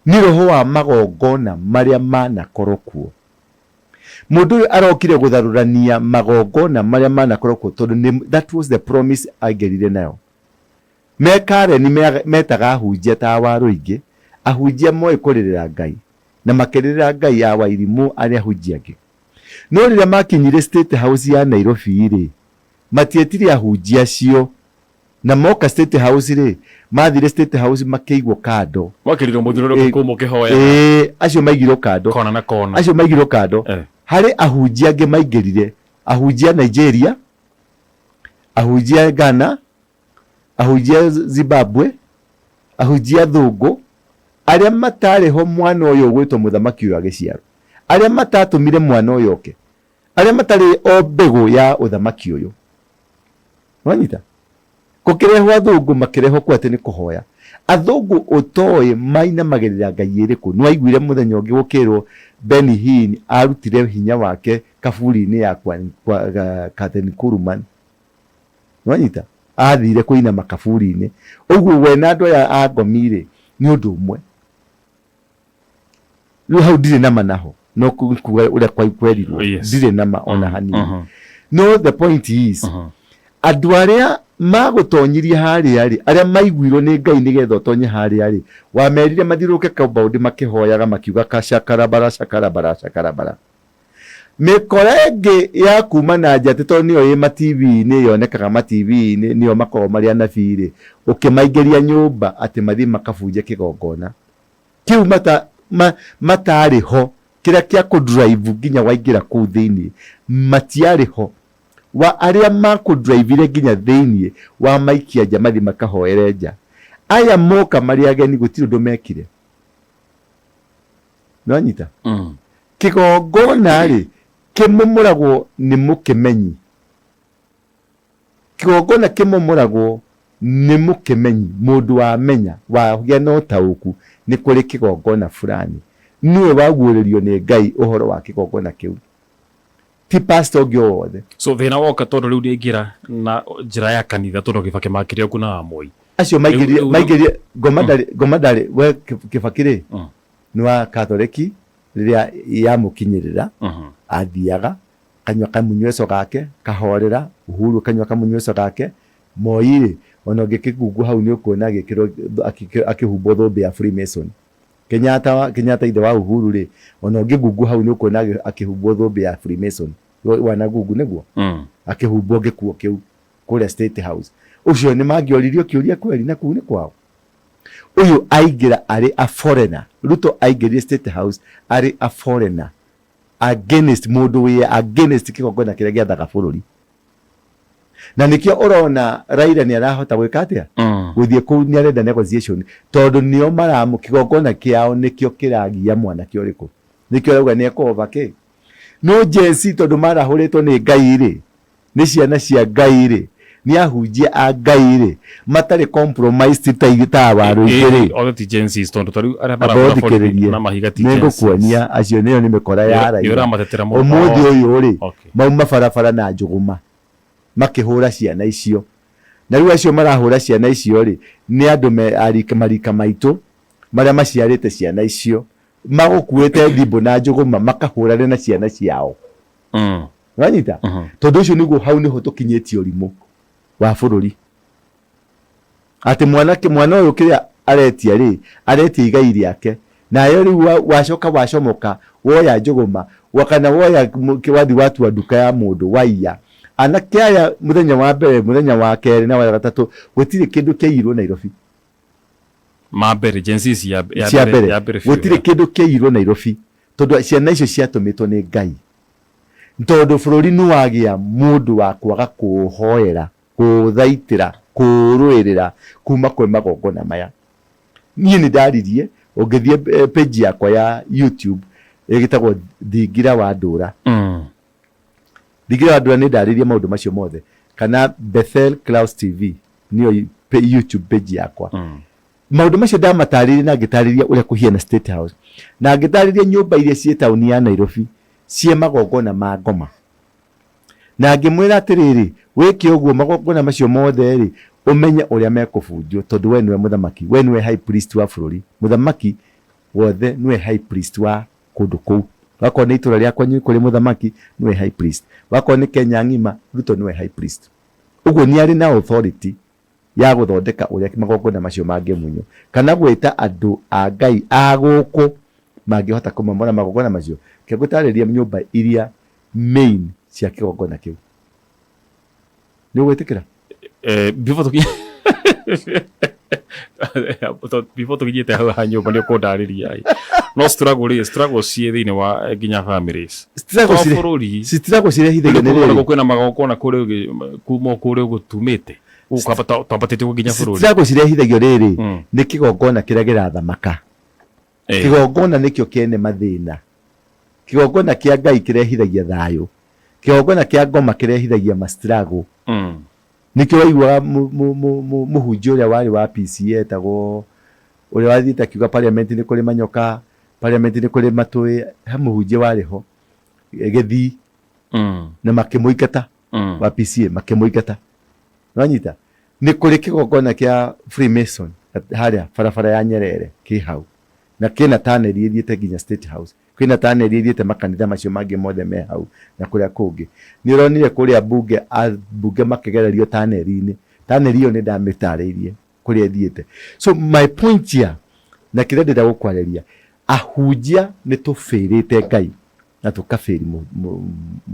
nĩ roho wa magongona marĩa manakorwo kuo. Mũndũ ũyũ arokire gũtharũrania magongona marĩa manakorwo kuo tondũ nĩ, that was the promise aingĩrire nayo. Me Karen metaga ahunjia ta Waruingĩ, ahunjia moĩ kũrĩrĩra Ngai, na makĩrĩrĩra Ngai a Wairimũ arĩa ahunjia angĩ. No rĩrĩa makinyire State House ya Nairobi-rĩ, matietire ahunjia acio, na moka State House-rĩ, mathire State House makĩigwo kando. Mwakĩrirwo mũthiũrũrũke kũu mũkĩhoyaga. Ĩĩ, acio maigirwo kando. Kona na kona. Acio maigirwo kando. Harĩ ahunjia angĩ maingĩrire, ahunjia a Nigeria, ahunjia a Ghana, ahunjia a Zimbabwe, ahunjia athũngũ, arĩa matarĩ ho mwana ũyũ ũgwĩtwo mũthamaki ũyũ agĩciarwo, arĩa matatũmire mwana ũyũ oke, arĩa matarĩ o mbegũ ya ũthamaki ũyũ. Wanyita? Gũkĩrehwo athũngũ makĩrehwo kuo atĩ nĩ kũhoya. Athũngũ ũtoĩ mainamagĩrĩra ngai ĩrĩkũ. Nĩwaiguire mũthenya ũngĩ gũkĩrwo Benny Hinn arutire hinya wake kaburi-inĩ ya Kathryn Kuhlman. Nĩwanyita? Athire kũinama kaburi-inĩ. Ũguo we na andũ aya a ngomi-rĩ, nĩ ũndũ ũmwe. Rĩu hau ndirĩ nama naho, no kuga ũrĩa kwerirwo, ndirĩ nama ona hanini. No the point is, andũ arĩa magũtonyirie harĩa rĩ, arĩa maiguirwo nĩ Ngai nĩgetha ũtonye harĩa rĩ, wamerire mathiũrũrũke compound makĩhoyaga makiuga kacakarabara cakarabara cakarabara. Mĩkora ĩngĩ ya kuma na nja atĩ tondũ nĩyo ĩ ma TV-inĩ yonekaga ma TV-inĩ nĩyo makoragwo marĩ anabii-rĩ, ũkĩmaingĩria nyũmba atĩ mathiĩ makabunje kĩgongona kĩu mata, ma, matarĩ ho, kĩrĩa kĩa kũ drive nginya waingĩra kũu thĩinĩ matiarĩ ho. Wa arĩa makũ drive-ire nginya thĩinĩ wamaikia nja mathiĩ makahoere nja. Aya moka marĩ ageni gũtirĩ ũndũ mekire. Nĩwanyita? Kĩgongona-rĩ, kĩmomoragwo nĩ mũkĩmenyi. Kĩgongona kĩmomoragwo nĩ mũkĩmenyi, mũndũ wamenya, wagĩa na ũtaũku, nĩ kũrĩ kĩgongona fulani. Nĩwe waguũrĩrio nĩ Ngai ũhoro wa kĩgongona kĩu, ti pastor ũngĩ o wothe. So thĩna woka tondũ rĩu nĩaingĩra na njĩra ya kanitha tondũ Kĩbakĩ makĩrĩ o kuo na wa Moi. Acio maingĩrire, maingĩrire, ngoma ndarĩ, ngoma ndarĩ, we Kĩbakĩ-rĩ, nĩ wa Katholeki, rĩrĩa yamũkinyĩrĩra athiaga kanyua kamunyweco gake kahorera, Uhuru kanyua kamunyweco gake, Moi-rĩ ona ũngĩkĩgungu hau nĩ ũkuona agĩkĩrwo akĩhumbwo thũmbĩ ya Freemason. Kenyatta Kenyatta ithe wa Uhuru rĩ ona ũngĩgungu hau nĩ ũkuona akĩhumbwo thũmbĩ ya Freemason. Wanagungu nĩguo? Akĩhumbwo gĩkuo kĩu kũrĩa State House. Ũcio nĩ mangĩoririo kĩũria kweri na kũu nĩ kwao? Ũyũ aingĩra arĩ a foreigner. Ruto aingĩrire State House arĩ a foreigner against mũndũ wĩ against kĩgongona kĩrĩa gĩathaga bũrũri. Na nĩkĩo ũrona Raila nĩ arahota gwĩka atĩa? Gũthiĩ kũu nĩ arenda negotiation tondũ nĩo maramũ kĩgongona kĩao nĩkĩo kĩragia mwanake ũrĩkũ. Nĩkĩo arauga nĩ ekũhova kĩ. No Gen Z tondũ marahũrĩtwo nĩ Ngai rĩ, nĩ ciana cia Ngai rĩ, nĩ ahunjia a Ngai rĩ, matarĩ compromised ta ithuĩ ta Awarũingĩ rĩ. Othe ti Gen Zs tondũ ta rĩu arĩa Amba marahũra borithi ũthikĩrĩrie, na mahiga ti nĩ Gen Zs. ngũkuonia acio nĩyo nĩ mĩkora ya Nĩ Raila. ũramatetera mũno. Ũmũthĩ ũyũ rĩ, Okay. mauma barabara na njũgũma makĩhũra ciana icio. Na rĩu acio marahũra ciana icio rĩ, nĩ andũ me a marika maitũ marĩa maciarĩte ciana icio, magũkuĩte thimbũ na njũgũma makahũrane na ciana ciao. Wanyita? Tondũ ũcio nĩguo hau nĩho tũkinyĩtie ũrimũ wa bũrũri. Atĩ mwanake mwana ũyũ kĩrĩa aretia rĩ, aretia igai rĩake. Nawe rĩu wacoka wacomoka woya njũgũma kana woya wathi watua nduka ya mũndũ waiya. Anake aya mũthenya wa mbere, mũthenya wa kerĩ na wa gatatũ gũtirĩ kĩndũ kĩaiyirwo Nairobi. Ma mbere, Gen Z cia mbere, gũtirĩ kĩndũ kĩaiyirwo Nairobi tondũ ciana icio ciatũmĩtwo nĩ Ngai. Tondũ bũrũri nĩ wagĩa mũndũ wa kwaga kũũhoera, kũũthaitĩra, kũũrũĩrĩra kuma kwĩ magongona maya. Niĩ nĩ ndaririe, ũngĩthiĩ page yakwa ya YouTube ĩtagwo Thingira wa Ndũra. Thingira wa Ndũra nĩ ndarĩirie maũndũ macio mothe. Kana Bethel Clouds TV nĩyo YouTube page yakwa. Maũndũ macio ndamatarĩirie na ngĩtarĩria ũrĩa kũhiana State House, na ngĩtarĩria nyũmba iria ciĩ taũni ya Nairobi ciĩ magongona ma ngoma. Na ngĩmwĩra atĩrĩrĩ, wĩke ũguo magongona macio mothe-rĩ, ũmenye ũrĩa mekũbunjwo, tondũ wee nĩwe mũthamaki, wee nĩwe high priest wa bũrũri. Mũthamaki wothe nĩwe high priest wa kũndũ kũu. Wakorwo nĩ itũra rĩa kwanyu kũrĩ mũthamaki, nĩwe high priest. Wakorwo nĩ Kenya ng'ima, Ruto nĩwe high priest. Ũguo nĩ arĩ na authority ya gũthondeka ũrĩa magongona macio mangĩmunywo, kana gwĩta andũ a Ngai a gũkũ mangĩhota kũmomora magongona macio. Reke ngũtarĩrie nyũmba iria main cia kĩgongona kĩu. Nĩ ũgwĩtĩkĩra? Eh, before tũkinye before tũkinyĩte hau ha nyũmba nĩ ũkũndarĩria ĩ. No struggle rĩ, struggle ciĩ thĩinĩ wa nginya families. Struggle To cirĩ- bũrũri. Struggle cirehithagio nĩ Rĩrĩ rĩrĩ. kwĩna magongona kũrĩa kuma kũrĩa ũguo tumĩte. Gũkũ twambatĩte ũguo nginya bũrũri. Struggle cirehithagio rĩrĩ nĩ kĩgongona kĩrĩa kĩrathamaka. Kĩgongona nĩkĩo kĩene mathĩna. Kĩgongona kĩa Ngai kĩrehithagia thayũ. Kĩgongona kĩa ngoma kĩrehithagia ma struggle. Nĩkĩo waiguaga mũhunjia ũrĩa warĩ wa PCEA etagwo, ũrĩa wathiĩte akiuga parliament nĩ kũrĩ manyoka, parliament nĩ kũrĩ matũĩ, he mũhunjia warĩ ho Gĩthii, na makĩmũingata wa PCEA makĩmũingata. Nĩwanyita? Nĩ kũrĩ kĩgongona kĩa Freemason harĩa barabara ya Nyerere kĩ hau, na kĩna tunnel ĩthiĩte nginya State House. Kwĩna tunnel ĩthiĩte makanitha macio mangĩ mothe me hau na kũrĩa kũngĩ. Nĩ ũronire kũrĩa mbunge, ambunge makĩgererio tunnel-inĩ. Tunnel ĩyo nĩ ndamĩtarĩirie kũrĩa ĩthiĩte. So my point here, na kĩrĩa ndĩrenda gũkwarĩria, ahunjia nĩ tũbĩrĩte Ngai na tũkabĩri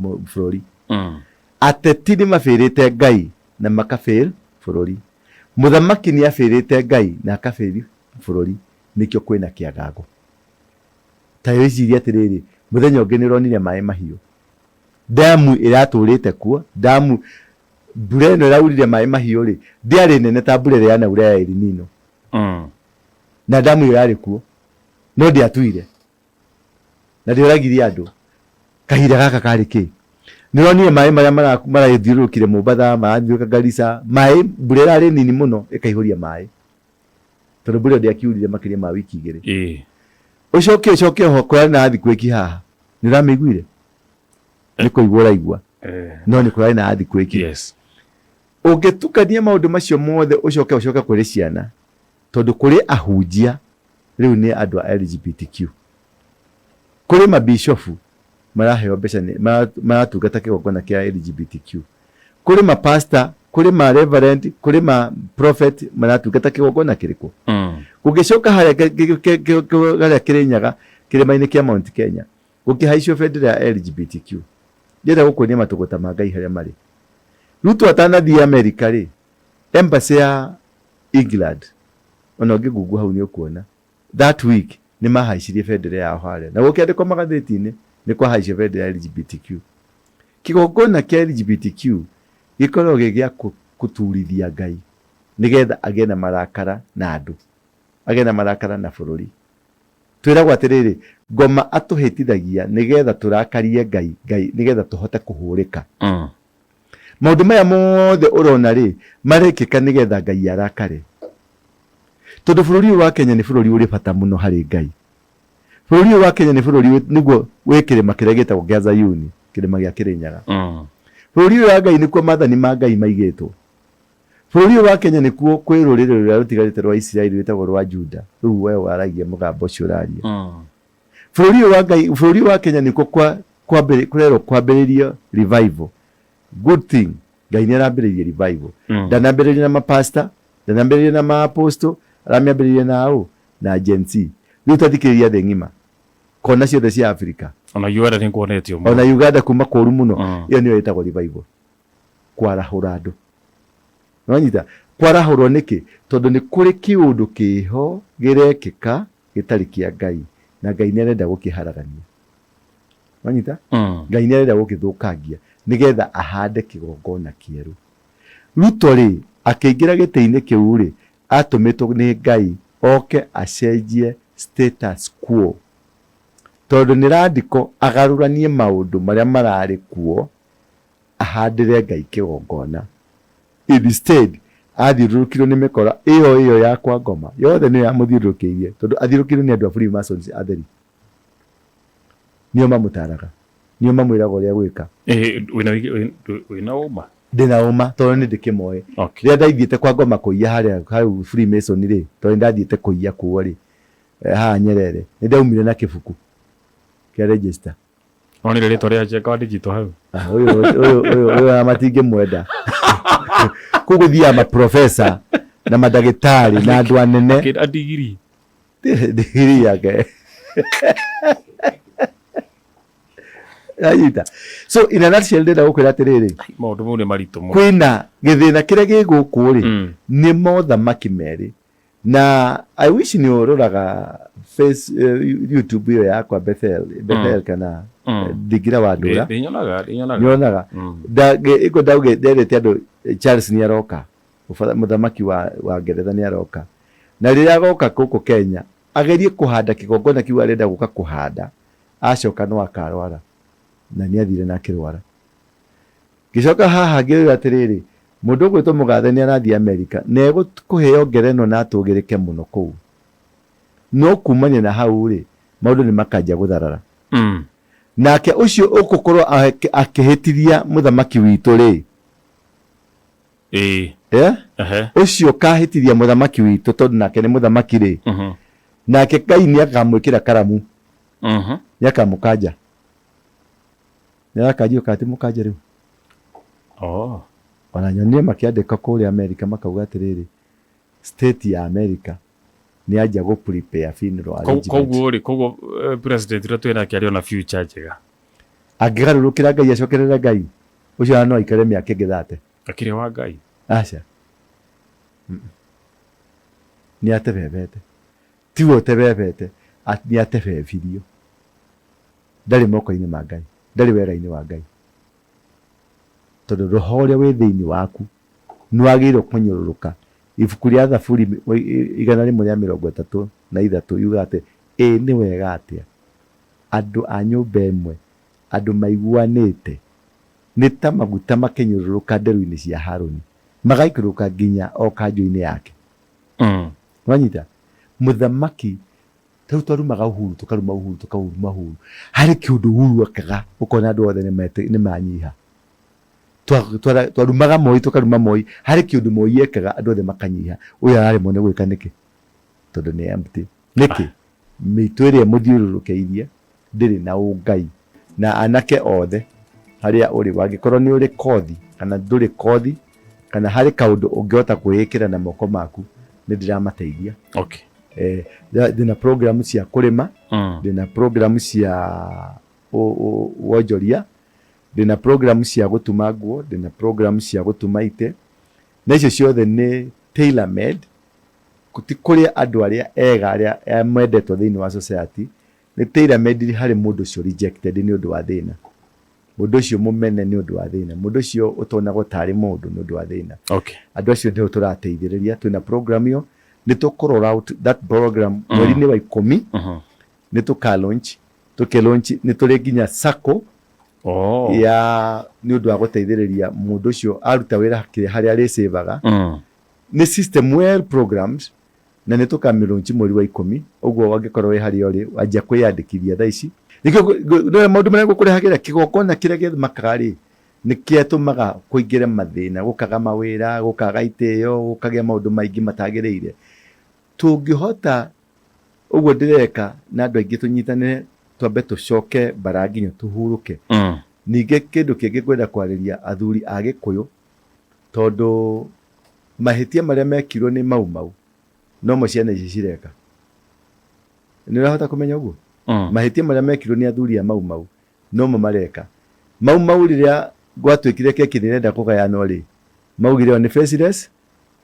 bũrũri. Ateti nĩ mabĩrĩte Ngai na makabĩr bũrũri. Mũthamaki nĩ abĩrĩte Ngai na akabĩri bũrũri. Nĩkĩo kwĩna kĩangango. Ta wĩcirie atĩrĩrĩ, mũthenya ũngĩ nĩ ũronire maĩ mahiũ. Ndamu ĩratũrĩte kuo, ndamu mbura ĩno ĩraurire maĩ mahiũ rĩ, ndĩarĩ nene ta mbura ĩrĩa yanaura ya El Nino. Na ndamu ĩyo yarĩ kuo, no ndĩatuire na ndĩoragire andũ. Kahinda gaka karĩ kĩ? Nĩ ũronire maĩ marĩa marathiũrũrũkire Mombatha, marathiũrũrũka Garissa, maĩ mbura ĩrarĩ nini mũno ĩkaihũria maĩ. Tondũ mbura ĩyo ndĩakiurire makĩria ma wiki igĩrĩ. Ũcoke ũcoke oho kũrarĩ na earthquake haha. Nĩ ũramĩiguire? Nĩ kũigua ũraigua. No nĩ kũrarĩ na earthquake. Ũngĩtukania maũndũ macio mothe ũcoke ũcoke kũrĩ ciana, tondũ kũrĩ ahunjia rĩu nĩ andũ a LGBTQ. Kũrĩ mabishofu maraheo mbeca nĩ maratungata kĩgongona kĩa LGBTQ. Kũrĩ ma pastor, kũrĩ ma reverend, kũrĩ ma prophet maratungata kĩgongona kĩrĩkũ? Gũgĩcoka harĩa harĩa Kĩrĩnyaga kĩrĩma-inĩ kĩa Mount Kenya gũkĩhaicio bendera ya LGBTQ. Ndĩrenda gũkuonia matũgũta ma Ngai harĩa marĩ. Ruto atanathiĩ Amerika rĩ, embassy ya England ona ũngĩ google hau nĩ ũkuona that week nĩ mahaicirie bendera yao harĩa na gũkĩandĩkwo magathĩti-inĩ nĩ kwahaicio bendera ya LGBTQ. Kĩgongona kĩa LGBTQ gĩkoragwo gĩ gĩa kũturithia Ngai nĩgetha agĩe na marakara na andũ, agĩe na marakara na bũrũri. Twĩragwo atĩrĩrĩ, ngoma atũhĩtithagia nĩgetha tũrakarie Ngai, Ngai nĩgetha tũhote kũhũrĩka. Maũndũ maya mothe ũrona rĩ, marekĩka nĩgetha Ngai arakare. Tondũ bũrũri ũyũ wa Kenya nĩ bũrũri ũrĩ bata mũno harĩ Ngai. Bũrũri ũyũ wa Kenya nĩ bũrũri nĩguo wĩ kĩrĩma kĩrĩa gĩtagwo kĩa Zayuni, kĩrĩma gĩa Kĩrĩnyaga. Bũrũri ũyũ wa Ngai nĩkuo maathani ma Ngai maigĩtwo. Bũrũri ũyũ wa Kenya nĩkuo kwĩ rũrĩrĩ rũrĩa rũtigarĩte rwa Isiraeli rwĩtagwo rwa Juda, rũu we waragia mũgambo ũcio ũraria. Bũrũri ũyũ wa Ngai, bũrũri ũyũ wa Kenya nĩkuo kwa, kwambĩrĩ, kũrerwo kwambĩrĩrio revival. Good thing, Ngai nĩ arambĩrĩirie revival. Ndanambĩrĩria na mapastor, ndanambĩrĩria na ma-apostle, aramĩambĩrĩria na ũ? Na Gen Z. Rĩu ta thikĩrĩria thĩ ng'ima, kona ciothe cia Africa. Ona Uganda nĩ nguonetio mũno. Ona Uganda kuma kũru mũno. Ĩyo nĩyo ĩtagwo revival. Kwarahũra andũ. Nĩwanyita? Kwarahũrwo nĩkĩ? Tondũ nĩ kũrĩ kĩũndũ kĩho gĩrekĩka gĩtarĩ kĩa Ngai, na Ngai nĩ arenda gũkĩharagania. Wanyita? Ngai nĩ arenda gũkĩthũkangia nĩgetha ahande kĩgongona kĩerũ. Ruto rĩ, akĩingĩra gĩtĩ-inĩ kĩu rĩ, atũmĩtwo nĩ Ngai oke acenjie status quo. Tondũ nĩ radical agarũranie maũndũ marĩa mararĩ kuo, ahandĩre Ngai kĩgongona. Instead, Athiũrũrũkirwo nĩ mĩkora ĩyo ĩyo ya kwa ngoma yothe nĩyo yamũthiũrũrũkĩirie, tondũ athiũrũrũkĩirwo nĩ andũ a Freemasons atheri. Nĩo mamũtaraga, nĩo mamwĩraga ũrĩa gwĩka. Ĩ, wĩna wĩna ũma? Ndĩna ũma tondũ nĩ ndĩkĩmoĩ. Rĩrĩa ndaithiĩte kwa ngoma kũiya harĩa hau Freemason rĩ, tondũ nĩ ndathiĩte kũiya kuo rĩ, haha Nyerere, nĩ ndaumire na kĩbuku kĩa register. Onire rĩtwa rĩa Njenga wa Digital hau. Ah, ũyũ ũyũ ũyũ ũyũ ona matingĩmwenda. Kũu gũthiaga maprofesa na mandagĩtarĩ na andũ anene. Akĩra ndigiri. Ndigiri yake. Anyita. So in a nutshell ndĩrenda gũkwĩra atĩrĩrĩ, Maũndũ mau nĩ maritũ mũno. Kwĩna gĩthĩna kĩrĩa gĩ gũkũ rĩ, nĩ mothamaki merĩ. Na I wish nĩ ũroraga face, YouTube ĩyo yakwa Bethel, Bethel kana Ndingira wa Ndũra. Ndĩnyonaga, ndĩnyonaga. Nyonaga. Iko ndauge nderete andũ Charles nĩ aroka, mũthamaki wa Ngeretha nĩ aroka. Na rĩrĩa agoka gũkũ Kenya, agerie kũhanda kĩgongona kĩu arenda gũka kũhanda, acoka no akarwara. Na nĩ athire na akĩrwara. Ngĩcoka haha ngĩũria atĩrĩrĩ, mũndũ ũgwĩtwo Mũgathe nĩ arathiĩ Amerika na egũkũheo ngerenwa na atũgĩrĩke mũno kũu. No kumania na hau-rĩ, maũndũ nĩ makanjia gũtharara. Nake ũcio ũgũkorwo akĩhĩtithia mũthamaki witũ-rĩ, ũcio ũkahĩtithia mũthamaki witũ tondũ nake nĩ mũthamaki-rĩ, nake Ngai nĩ akamwĩkĩra karamu, nĩ akamũkanja. Nĩarakanjio kana ti mũkanje rĩu? Oh. Ona nyonire makĩandĩka kũrĩa America makauga atĩrĩrĩ, state ya America nĩ yanjia gũ prepare funeral arrangement. Koguo rĩ, koguo president ũrĩa twĩ nake arĩ ona future njega. Angĩgarũrũkĩra Ngai acokerere Ngai, ũcio ona no aikare mĩaka ĩngĩ thate. Akĩrĩ wa Ngai? Aca. Nĩ atebebete. Tiwe ũtebebete, nĩ atebebirio. Ndarĩ moko-inĩ ma Ngai, ndarĩ wega-inĩ wa Ngai. Tondũ roho ũrĩa wĩ thĩinĩ waku nĩ wagĩrĩirwo kũnyũrũrũka. Ibuku rĩa Thaburi 133 yugaga atĩ, ĩ nĩ wega atĩa andũ a nyũmba ĩmwe, andũ maiguanĩte, nĩ ta maguta makĩnyũrũrũka nderu-inĩ cia Harũni, magaikũrũka nginya o kanjũ-inĩ yake. Nĩwanyita? Mũthamaki Ta rĩu twarumaga Uhuru tũkaruma Uhuru tũkaruma Uhuru harĩ kĩũndũ Uhuru ekaga ũkona andũ othe nĩ manyiha. Twarumaga Moi tũkaruma Moi harĩ kĩũndũ Moi ekaga andũ othe makanyiha. Ũyũ araremwo nĩ gwĩka nĩkĩ? Tondũ nĩ empty. Nĩkĩ? Mĩitũ ĩrĩa ĩmũthiũrũrũkĩirie ndĩrĩ na ũngai. Na anake othe harĩa ũrĩ wangĩkorwo nĩ ũrĩ kothi kana ndũrĩ kothi kana harĩ kaũndũ ũngĩhota kwĩĩkĩra na moko maku nĩ ndĩramateithia. Eh, ndĩna program cia kũrĩma, ndĩna program cia wonjoria, ndĩna program cia gũtuma nguo, ndĩna program cia gũtuma itĩ, na icio ciothe nĩ tailor made, ti kũrĩ andũ arĩa ega arĩa mendetwo thĩinĩ wa society, nĩ tailor made harĩ mũndũ ũcio rejected nĩ ũndũ wa thĩna. Mũndũ ũcio mũmene nĩ ũndũ wa thĩna, mũndũ ũcio ũtonagwo tarĩ mũndũ nĩ ũndũ wa thĩna. Andũ acio nĩo tũrateithĩrĩria, twĩna program ĩyo, nĩ tũkũ roll out that program mweri-inĩ wa 10, nĩ tũka launch, tũkĩ launch nĩ tũrĩ nginya sacco ya nĩ ũndũ wa gũteithĩrĩria mũndũ ũcio aruta wĩra kĩrĩa harĩa arĩcĩvaga. Nĩ system well programmed na nĩ tũkamĩ launch mweri wa 10, ũguo angĩkorwo wĩ harĩa ũrĩ wanjia kwĩyandĩkithia thaa ici. Nĩkĩo maũndũ marĩa ngũkũrehagĩra kĩgongona kĩrĩa gĩthimakaga rĩ, nĩ kĩatũmaga kũingĩre mathĩna, gũkaga mawĩra, gũkaga itĩo, gũkagĩa maũndũ maingĩ matagĩrĩire. Tũngĩhota ũguo ndĩreka na andũ aingĩ tũnyitanĩre twambe tũcoke mbara nginya tũhurũke. Ningĩ kĩndũ kĩngĩ ngwenda kwarĩria athuri a Gĩkũyũ, tondũ mahĩtia marĩa mekirwo nĩ Mau Mau nomo ciana ici cireka. Nĩ ũrahota kũmenya ũguo? Mahĩtia marĩa mekirwo nĩ athuri a Mau Mau nomo mareka. Mau Mau rĩrĩa gwatuĩkire keki nĩ ĩrenda kũgayanwo rĩ, maugire o nĩ faceless,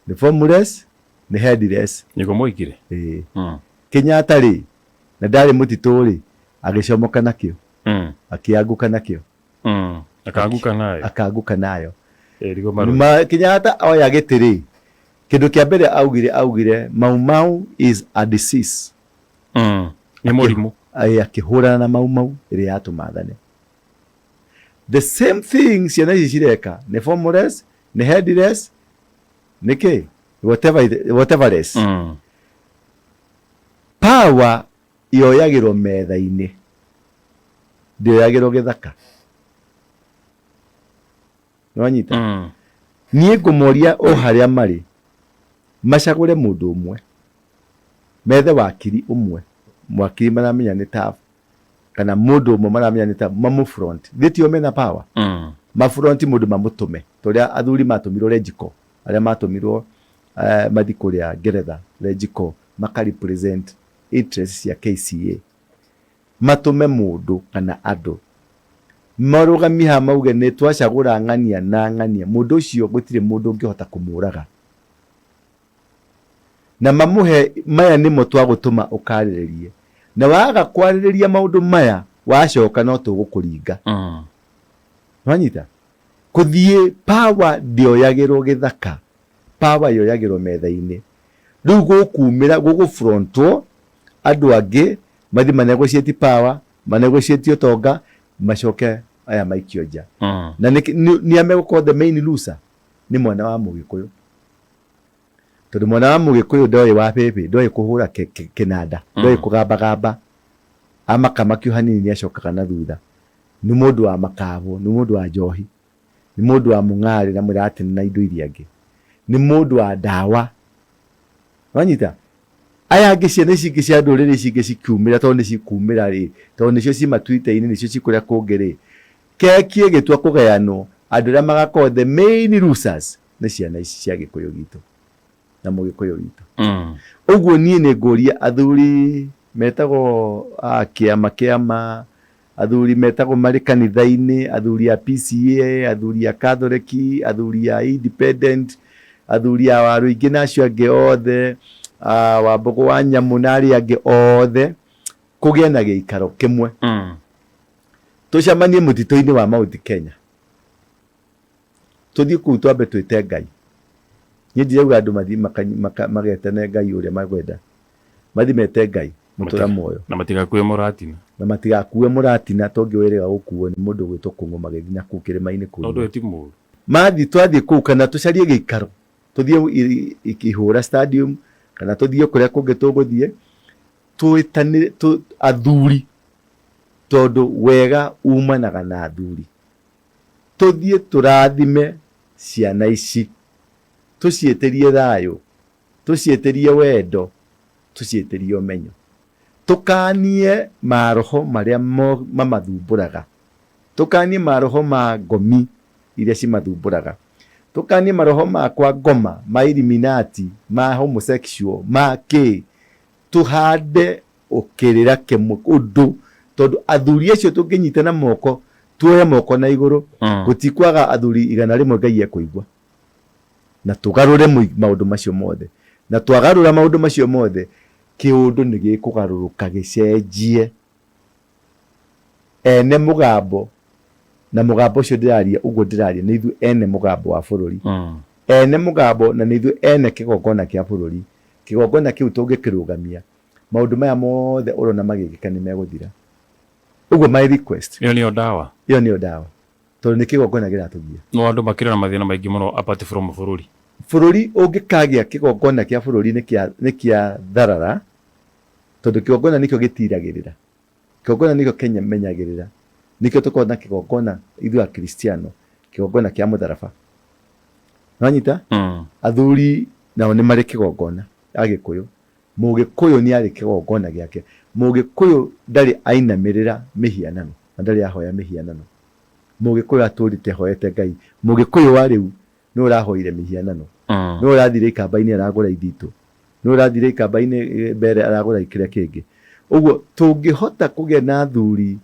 nĩ formless, nĩ headless. Nĩguo moigire? Ĩĩ. Kenyatta rĩ, na ndarĩ mũtitũ rĩ, agĩcomoka nakĩo, akĩanguka nakĩo. Akanguka nayo. Akanguka nayo. Ĩrigũ marũĩ. Kenyatta oya gĩtĩ rĩ, kĩndũ kĩa mbere augire, augire Mau Mau is a disease. Nĩ mũrimũ. Akĩhũrana na Mau Mau ĩrĩa yatũma athane. The same thing ciana ici cireka, nĩ formless, nĩ headless, Nĩkĩ whatever less. Power yoyagĩrwo metha-inĩ, ndĩoyagĩrwo gĩthaka. Nĩwanyita? Niĩ ngũmoria o harĩa marĩ macagũre mũndũ ũmwe, methe wakiri ũmwe, mwakiri maramenya nĩ tough, kana mũndũ ũmwe maramenya nĩ tough, mamũ front. Githĩ tio mena power? Ma front mũndũ mamũtũme, ta ũrĩa athuri matũmirwo Renjiko, arĩa matũmirwo mathiĩ kũrĩa Ngeretha Renjiko maka represent interest cia KCA. Matũme mũndũ kana andũ marũgamie haha mauge nĩ twacagũra ng'ania na ng'ania, mũndũ ũcio gũtirĩ mũndũ ũngĩhota kũmũraga. Na mamũhe maya nĩmo twagũtũma ũkarĩrĩrie, na waga kwarĩrĩria maũndũ maya wacoka no tũgũkũringa. Nĩwanyita? Kũthiĩ power ndĩoyagĩrwo gĩthaka, power yoyagĩrwo metha-inĩ. Rĩu gũkumĩra gũgũ-frontwo andũ angĩ mathiĩ ma negotiate power, ma negotiate ũtonga, macoke aya maikio nja. Na nĩ a megũkorwo the main loser? Nĩ mwana wa Mũgĩkũyũ. Tondũ mwana wa Mũgĩkũyũ ndoĩ wa bĩbĩ, ndoĩ kũhũra kĩnanda, ndoĩ kũgambagamba. Amakamakio hanini nĩ acokaga na thutha. Nĩ mũndũ wa makabũ, nĩ mũndũ wa njohi, nĩ mũndũ wa mũng'arĩ na mũratini na indo iria ingĩ. Nĩ mũndũ wa ndawa. Wanyita? Aya angĩ ciana ici ingĩ cia ndũrĩrĩ ici ingĩ cikiumĩra tondũ nĩ cikumĩra rĩ, tondũ nĩcio ci ma Twitter-inĩ, nĩcio ci kũrĩa kũngĩ rĩ, keki ĩgĩtua kũgayanwo, andũ arĩa magakorwo the main losers nĩ ciana ici cia Gĩkũyũ gitũ na Mũgĩkũyũ witũ. Ũguo niĩ nĩ ngũria athuri metagwo a kĩama kĩama, athuri metagwo marĩ kanitha-inĩ, athuri a PCEA, athuri a Catholic, athuri a Independent, athuri a Waruingĩ na acio angĩ othe, a Wambũgũ wa Nyamũ na arĩa angĩ othe, kũgĩe na gĩikaro kĩmwe. Tũcemanie mũtitũ-inĩ wa Mount Kenya. Tũthiĩ kũu twambe twĩte Ngai. Niĩ ndirauga andũ mathiĩ magetane Ngai ũrĩa makwenda. Mathiĩ mete Ngai mũtũra muoyo. Na matigakue mũratina. Na matigakue mũratina to ũngĩ wĩrĩga gũkuo nĩ mũndũ ũgwĩtwo kũng'ũ magĩthiĩ na kũu kĩrĩma-inĩ kũu. Tondũ ti mũru. Mathiĩ twathiĩ kũu kana tũcarie gĩikaro tũthiĩ Ihũra stadium kana tũthiĩ kũrĩa kũngĩ tũgũthiĩ twĩtanĩre athuri tondũ wega umanaga na athuri. Tũthiĩ tũrathime ciana ici, tũciĩtĩrie thayũ, tũciĩtĩrie wendo, tũciĩtĩrie ũmenyo. Tũkanie maroho marĩa mamathumbũraga, tũkanie maroho ma ngomi iria cimathumbũraga, tũkanie maroho ma kwa ngoma, ma Illuminati, ma homosexual, ma kĩ, tũhande kĩrĩra kĩmwe ũndũ, tondũ athuri acio tũngĩnyitana moko, tuoye moko na igũrũ, gũtikwaga athuri 100 Ngai ekũigua. Na tũgarũre maũndũ macio mothe. Na twagarũra maũndũ macio mothe, kĩũndũ nĩ gĩkũgarũrũka gĩcenjie. Ene mũgambo, na mũgambo ũcio ndĩraria ũguo ndĩraria nĩ ithuĩ ene mũgambo wa bũrũri. Ene mũgambo na nĩ ithuĩ ene kĩgongona kĩa bũrũri. Kĩgongona kĩu tũngĩkĩrũgamia, maũndũ maya mothe ũrona magĩkĩka nĩ megũthira. Ũguo my request. Ĩyo nĩyo ndawa? Ĩyo nĩyo ndawa. Tondũ nĩ kĩgongona kĩratũgia. No andũ makĩrĩ na mathĩna maingĩ mũno apart from bũrũri. Bũrũri ũngĩkagĩa kĩgongona kĩa bũrũri nĩ kĩa tharara, tondũ kĩgongona nĩkĩo gĩtiragĩrĩra. Kĩgongona nĩkĩo kĩmenyagĩrĩra. Nĩkĩo tũkoragwo na kĩgongona ithuĩ Akristiano, kĩgongona kĩa mũtharaba. Nĩwanyita? Athuri nao nĩ marĩ kĩgongona, Agĩkũyũ. Mũgĩkũyũ nĩ arĩ kĩgongona gĩake. Mũgĩkũyũ ndarĩ ainamĩrĩra mĩhianano na ndarĩ ahoya mĩhianano. Mũgĩkũyũ atũrĩte ahoete Ngai. Mũgĩkũyũ wa rĩu nĩwe ũrahoire mĩhianano. Nĩwe ũrathire ikamba-inĩ aragũra ithitũ. Nĩwe ũrathire ikamba-inĩ mbere aragũra kĩrĩa kĩngĩ. Ũguo tũngĩhota kũgĩa na athuri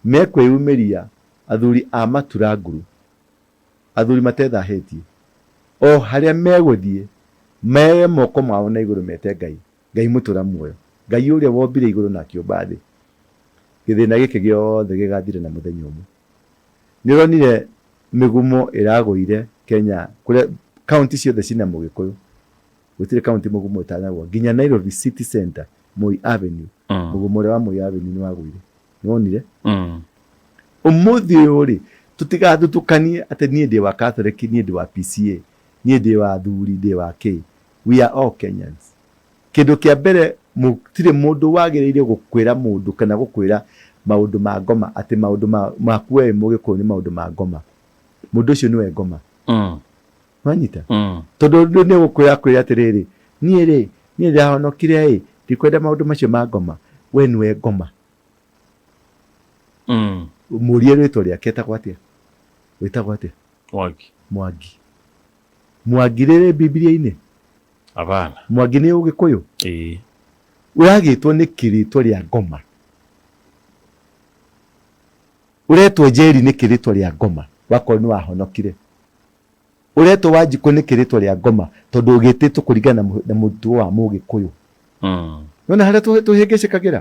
mekwĩyumĩria, athuri a matura nguru, athuri matethahĩtie, o harĩa megũthiĩ mere moko mao na igũrũ mete Ngai, Ngai mũtũra muoyo, Ngai ũrĩa wombire igũrũ na akĩũmba thĩ. Gĩthĩna gĩkĩ gĩothe gĩgathira na mũthenya ũmwe. Nĩ ũronire mĩgumo ĩragũire Kenya, kũrĩa kaunti ciothe cina Mũgĩkũyũ, gũtirĩ kaunti mũgumo ũtanagwa, nginya Nairobi City Centre, Moi Avenue, mũgumo ũrĩa wa Moi Avenue nĩ wagũire. Nĩ wonire? Ũmũthĩ ũyũ rĩ, tũtigathutukanie atĩ niĩ ndĩ wa Catholic, niĩ ndĩ wa PCEA. Niĩ ndĩ wa athuri, ndĩ wa kĩ. We are all Kenyans. Kĩndũ kĩa mbere mũtirĩ mũndũ wagĩrĩire gũkwĩra mũndũ kana gũkwĩra maũndũ ma ngoma atĩ maũndũ maku we wĩ mũgĩkũyũ nĩ maũndũ ma ngoma. Mũndũ ũcio nĩwe ngoma. Nĩwanyita? Tondũ ũndũ nĩ gũkwĩra akwĩra atĩrĩrĩ, niĩ rĩ, niĩ ndĩrahonokire ĩ, ndikwenda maũndũ macio ma ngoma. We nĩwe ngoma. Mũrie rĩtwa rĩake etagwo atĩa? Wĩtagwo atĩa? Mwangi. Mwangi. Mwangi rĩrĩ Bibilia-inĩ? Hapana. Mwangi nĩ Ũgĩkũyũ? Ĩĩ. Ũragĩtwo nĩkĩ rĩtwa rĩa ngoma? Ũretwo Njeri nĩkĩ rĩtwa rĩa ngoma wakorwo nĩ wahonokire? Ũretwo Wanjikũ nĩkĩ rĩtwa rĩa ngoma tondũ ũgĩtĩtwo kũringana na mũtugo wa Mũgĩkũyũ? Nĩwona harĩa tũhĩngĩcĩkagĩra?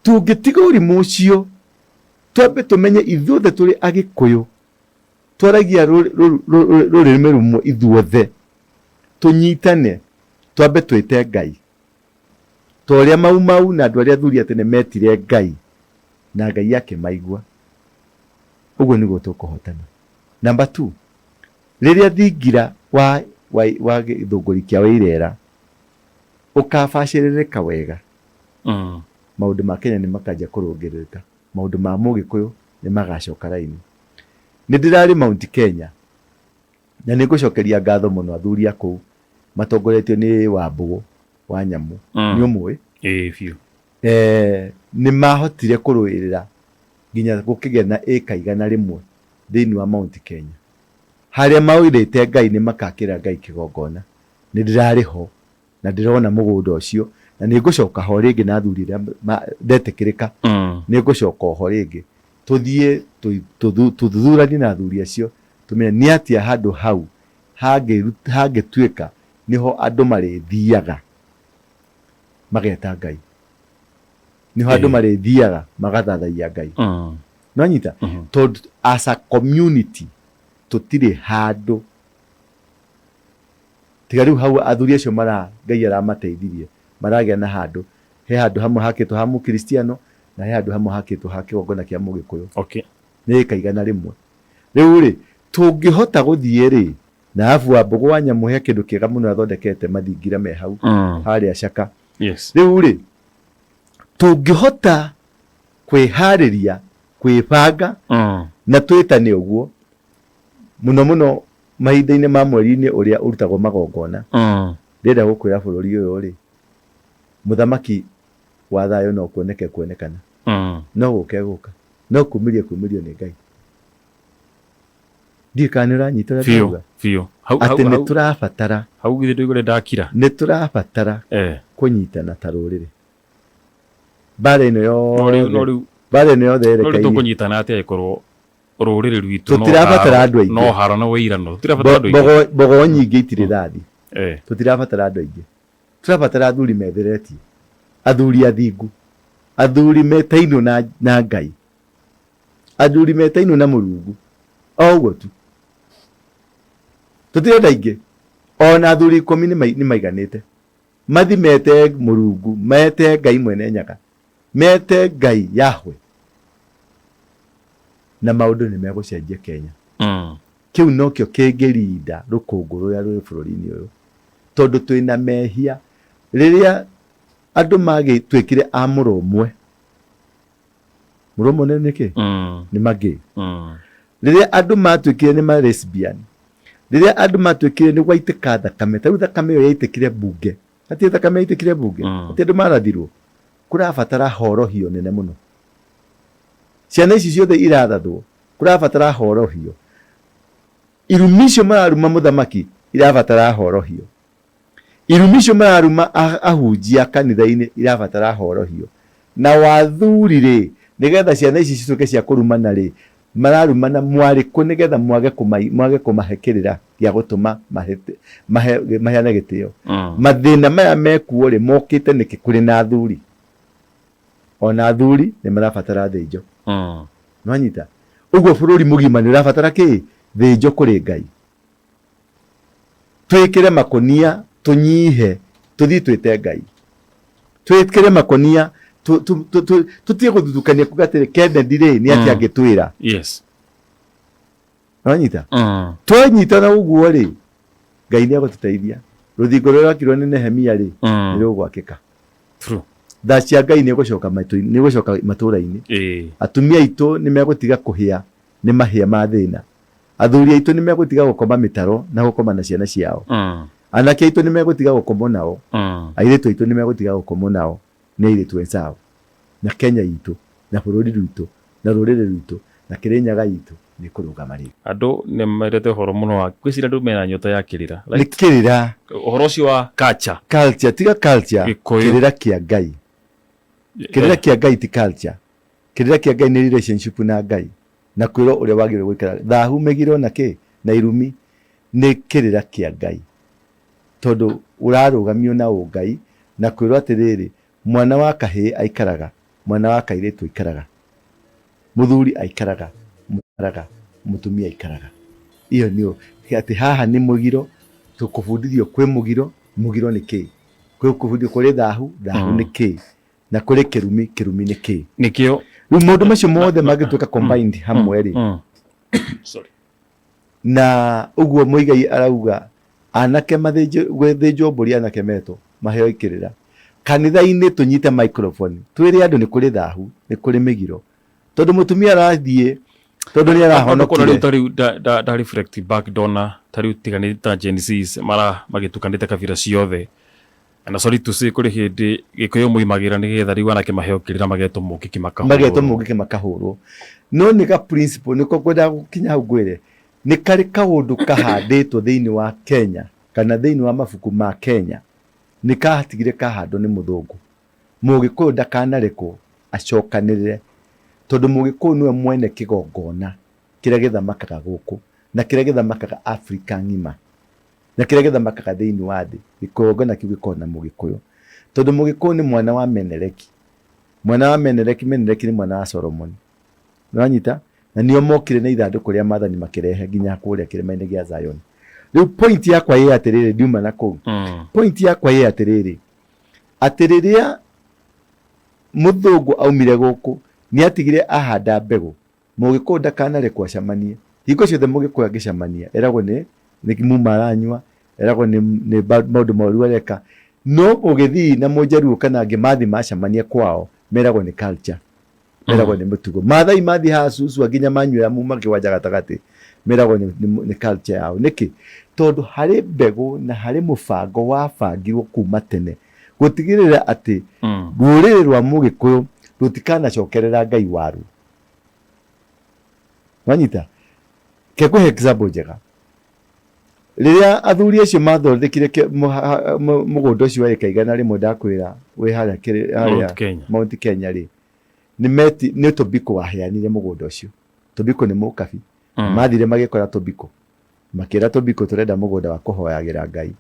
Tũngĩtiga ũrimũ ũcio twambe tũmenye ithuothe tũrĩ Agĩkũyũ twaragia rũrĩmĩ rũmwe ithuothe, tũnyitane twambe twĩte Ngai ta ũrĩa Mau Mau na andũ arĩa athuri a tene metire Ngai na Ngai akĩmaigua. Ũguo nĩguo tũkũhotana. Number two, rĩrĩa thingira wa wa gĩthũngũri kĩa Wairera ũkabacĩrĩrĩka wega, maũndũ ma Kenya nĩ makanjia kũrũngĩrĩrĩka, maũndũ ma Mũgĩkũyũ nĩ magacoka raini. Nĩ ndĩrarĩ Mount Kenya na nĩ ngũcokeria ngatho mũno athuri a kũu matongoretio nĩ Wambũgũ wa Nyamũ. Nĩ ũmũĩ? Ĩĩ biũ. Eh, nĩ mahotire kũrũĩrĩra nginya gũkĩgĩa na ĩka 100 thĩinĩ wa Mount Kenya. Harĩa maũrĩte Ngai nĩ makakĩra Ngai kĩgongona. Nĩ ndĩrarĩ ho na ndĩrona mũgũnda ũcio na nĩ ngũcoka ho rĩngĩ na athuri arĩa ndetĩkĩrĩka. Nĩ ngũcoka ho rĩngĩ tũthiĩ tũthuthuranie na athuri acio tũmenye nĩ atĩa handũ hau hangĩtuĩka nĩho andũ marĩthiaga mageta Ngai, nĩho andũ marĩthiaga magathathaiya Ngai. Nĩwanyita? Tondũ as a community tũtirĩ handũ tiga rĩu hau athuri acio mara Ngai aramateithirie maragĩa na handũ. He handũ hamwe hakĩtwo ha mũkristiano na he handũ hamwe hakĩtwo ha kĩgongona kĩa mũgĩkũyũ. Nĩ ĩka 100. Rĩu rĩ, tũngĩhota gũthiĩ rĩ, na arabu Wambũgũ wa Nyamũ he kĩndũ kĩega mũno athondekete mathingira me hau harĩa Caka. Rĩu rĩ, tũngĩhota kwĩharĩria, kwĩbanga na twĩtane ũguo, mũno mũno mahinda-inĩ ma mweri-inĩ ũrĩa ũrutagwo magongona, ndĩrenda gũkwĩra bũrũri ũyũ rĩ, mũthamaki wa thayũ no kuoneka ekuonekana, no gũka egũka, no kumĩrio ekumĩrio nĩ Ngai. Ndiũĩ kana nĩ ũranyita ũrĩa Biũ, ndĩrauga. biũ. Hau, hau, Atĩ nĩ hau, tũrabatara, hau githĩ ndũigua ndakira? nĩ tũrabatara kũnyitana ta rũrĩrĩ. Mbara ĩno No rĩu, no yothe, rĩu, mbara ĩno yothe no rĩu yerekeirie. tũkũnyitana atĩa ĩkorwo rũrĩrĩ rwitũ no Tũtirabatara haro, andũ aingĩ. no haro na wĩirano. Tũtirabatara andũ aingĩ. Mbogo, mbogo nyingĩ itirĩ thathi. Tũtirabatara andũ aingĩ. Tũrabatara athuri metheretie, athuri athingu, athuri metainwo na, na Ngai, athuri metainwo na Mũrungu. O ũguo tu. Tũtirenda aingĩ. Ona athuri 10 nĩ maiganĩte. Mathi mete Mũrungu, mete Ngai Mwene Nyaga, mete Ngai Yahweh, na maũndũ nĩ megũcenjia Kenya. Kĩu nokĩo kĩngĩrinda rũkũngũ rũrĩa rwĩ bũrũri-inĩ ũyũ, tondũ twĩna mehia. Rĩrĩa andũ magĩtuĩkire a mũro ũmwe, mũro ũmwe nĩ kĩ? Nĩ magay. Rĩrĩa andũ matuĩkire nĩ ma lesbian, rĩrĩa andũ matuĩkire nĩ gwaitĩka thakame, ta rĩu thakame ĩyo yaitĩkire mbunge, atĩ thakame yaitĩkire mbunge, atĩ andũ marathirwo, kũrabatara horohio nene mũno. Ciana ici ciothe irathathwo, kũrabatara horohio. Irumi icio mararuma mũthamaki irabatara horohio. Irumi icio mararuma ahunjia kanitha-inĩ irabatara horohio. Na wathuri rĩ, nĩgetha ciana ici cituĩke cia kũrumana rĩ, mararumana mwarĩ kũ nĩgetha mwage mwage kũmahe kĩrĩra gĩa gũtũma maheane gĩtĩo. Mathĩna maya mekuo rĩ, mokĩte nĩkĩ kũrĩ na athuri? Ona athuri nĩ marabatara thĩnjo. Nĩwanyita? Ũguo bũrũri mũgima nĩ ũrabatara kĩ? Thĩnjo kũrĩ Ngai. Twĩkĩre makũnia tũnyihe tũthiĩ twĩte Ngai. Twĩkĩre makũnia tũtige gũthuthukania kuga atĩrĩ Kennedy rĩ nĩ atĩa angĩtwĩra. Nĩwanyita? Twanyitana ũguo rĩ, Ngai nĩ egũtũteithia. Rũthingo rũrĩa rwakirwo nĩ Nehemia rĩ, nĩ rũgwakĩka. True. Tha cia Ngai nĩ igũcoka matũ- nĩ igũcoka matũũra-inĩ. Atumia aitũ nĩ megũtiga kũhĩa nĩ mahĩa ma thĩna. Athuri aitũ nĩ megũtiga gũkoma mĩtaro na gũkoma na ciana ciao. Anake aitũ nĩ megũtiga gũkomwo nao. Airĩtu aitũ nĩ megũtiga gũkomwo nao nĩ airĩtu enzao. Na Kenya itũ, na bũrũri rwitũ, na rũrĩrĩ rwitũ, na Kĩrĩnyaga itũ nĩ ĩkũrũgama rĩngĩ. Andũ nĩ mendete ũhoro mũno wa ngwĩciria andũ mena nyota ya kĩrĩra. Nĩ kĩrĩra. Ũhoro ũcio wa culture. Culture, tiga culture, Gĩkũyũ. kĩrĩra kĩa Ngai. Kĩrĩra kĩa Ngai ti culture. Kĩrĩra kĩa Ngai nĩ relationship na Ngai na kwĩrwo ũrĩa wagĩrĩirwo gũikara. Thahu, mĩgiro na kĩ na irumi nĩ kĩrĩra kĩa Ngai. Tondũ ũrarũgamio na ũngai na kwĩrwo atĩrĩrĩ, mwana wa kahĩĩ aikaraga, mwana wa kairĩtu aikaraga, mũthuri aikaraga, aikaraga, mũtumia aikaraga. Iyo nĩyo atĩ haha nĩ mũgiro, tũkũbundithio kwĩ mũgiro, mũgiro nĩ kĩĩ? Kwĩ kũbundithio kũrĩ thahu, thahu nĩ kĩĩ? Na kũrĩ kĩrumi, kĩrumi nĩ kĩĩ? Nĩkĩo Rĩu maũndũ macio mothe mangĩtuĩka combined hamwe rĩ, Sorry. Na ũguo Muigai arauga anake mathĩnjwo gwĩthĩnjwo mbũri anake metwo maheo ikĩrĩra. Kanitha-inĩ tũnyite microphone twĩre andũ nĩ kũrĩ thahu, nĩ kũrĩ mĩgiro. Tondũ mũtumia arathiĩ tondũ nĩ Kona rĩu arahonokire. ta rĩu nda nda nda reflect back ndona ta rĩu tiga nĩ ta Gen Zs mara magĩtukanĩte kabira ciothe. Na sorry to say kũrĩ hĩndĩ Gĩkũyũ moimagĩra nĩgetha rĩu anake maheo kĩrĩra magetwo mũngĩkĩ makahũrwo. Magetwo mũngĩkĩ makahũrwo. No nĩ ga principle nĩko ngwendaga gũkinya hau ngwĩre nĩ karĩ kaũndũ kahandĩtwo thĩinĩ wa Kenya kana thĩinĩ wa mabuku ma Kenya nĩ katigire kahandwo nĩ mũthũngũ. Mũgĩkũyũ ndakanarekwo acokanĩrĩre tondũ mũgĩkũyũ nĩwe mwene kĩgongona kĩrĩa gĩthamakaga gũkũ na kĩrĩa gĩthamakaga Afrika ng'ima. Na kĩrĩa gĩthamakaga thĩinĩ wa thĩ, gĩkũyũ kĩu gĩkoragwo na Mũgĩkũyũ. Tondũ Mũgĩkũyũ nĩ mwana wa Meneleki. Mwana wa Meneleki, Meneleki nĩ mwana wa Solomoni. Nĩwanyita? Na nĩo mokire na ithandũkũ rĩa maathani makĩrehe nginya kũrĩa kĩrĩma-inĩ gĩa Zayoni. Rĩu point yakwa ĩ atĩrĩrĩ, ndiuma na kũu. Point yakwa ĩ atĩrĩrĩ, atĩ rĩrĩa mũthũngũ aumire gũkũ, nĩ atigire ahanda mbegũ. Mũgĩkũyũ ndakanarekwo acamanie. Hingo ciothe Mũgĩkũyũ angĩcamania, eragwo nĩ nĩ muma aranyua, eragwo nĩ nĩ maũndũ moru areka. No Mũgĩthii na Mũjaruo kana angĩ mathiĩ macamania kwao, meragwo nĩ culture, meragwo nĩ mũtugo. Mathai mathiĩ haha Suswa nginya manyuĩra muma kĩwanja gatagatĩ, meragwo nĩ nĩ culture yao. Nĩkĩ? Tondũ harĩ mbegũ na harĩ mũbango wabangirwo kuma tene gũtigĩrĩra atĩ rũrĩrĩ rwa Mũgĩkũyũ rũtikanacokerera Ngai waruo. Wanyita? Ke ngũhe example njega. Rĩrĩa athuri acio mathondekire mũgũnda ũcio wa ĩka 100 ndakwĩra wĩ harĩa harĩa Mount Kenya. Mount Kenya rĩ, nĩ meti nĩ Tobiko waheanire mũgũnda ũcio. Tobiko nĩ mũkabi. Mathire magĩkora Tobiko. Makĩra Tobiko tũrenda mũgũnda wa kũhoyagĩra Ngai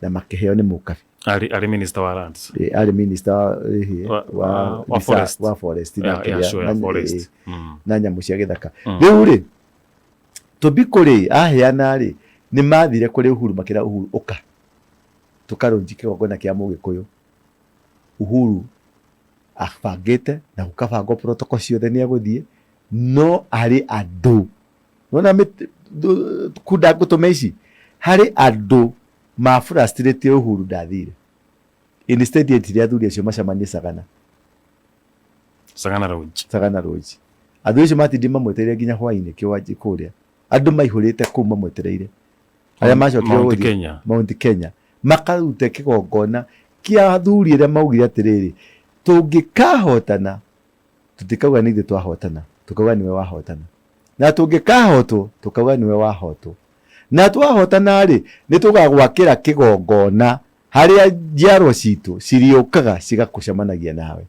na makĩheo nĩ mũkabi. Arĩ arĩ minister wa lands. Ĩ, arĩ minister wa, ĩhĩ, Wa- wa, wa forest. wa forest na Yeah, yeah, kĩrĩa, sure, na, yeah, forest. ĩ, na nyamũ cia gĩthaka. Rĩu rĩ, Tobiko rĩ, aheana rĩ, nĩ mathire kũrĩ Uhuru makĩra Uhuru ũka tũkarũnji kĩgongona kĩa Mũgĩkũyũ. Uhuru abangĩte na gũkabangwo protocol ciothe nĩ egũthiĩ, no harĩ andũ nona kunda ngũtũme ici harĩ andũ ma frustrate Uhuru ndathire. Instead etire athuri acio macemanie Sagana. Sagana Lodge. Sagana Lodge. Athuri acio matindire mamwetereire nginya hwainĩ kĩwanja kũrĩa. Andũ maihũrĩte kũu mamwetereire. Arĩa macokire Mount gũthiĩ Kenya. Mount Kenya. Makarute kĩgongona kĩa athuri arĩa maugire atĩrĩrĩ, tũngĩkahotana tũtikauga nĩ ithuĩ twahotana, tũkauga nĩwe wahotana. Na tũngĩkahotwo tũkauga nĩwe wahotwo. Na twahotana-rĩ, nĩ tũgagwakĩra kĩgongona harĩa njiarwa citũ cirĩũkaga cigakũcemanagia nawe.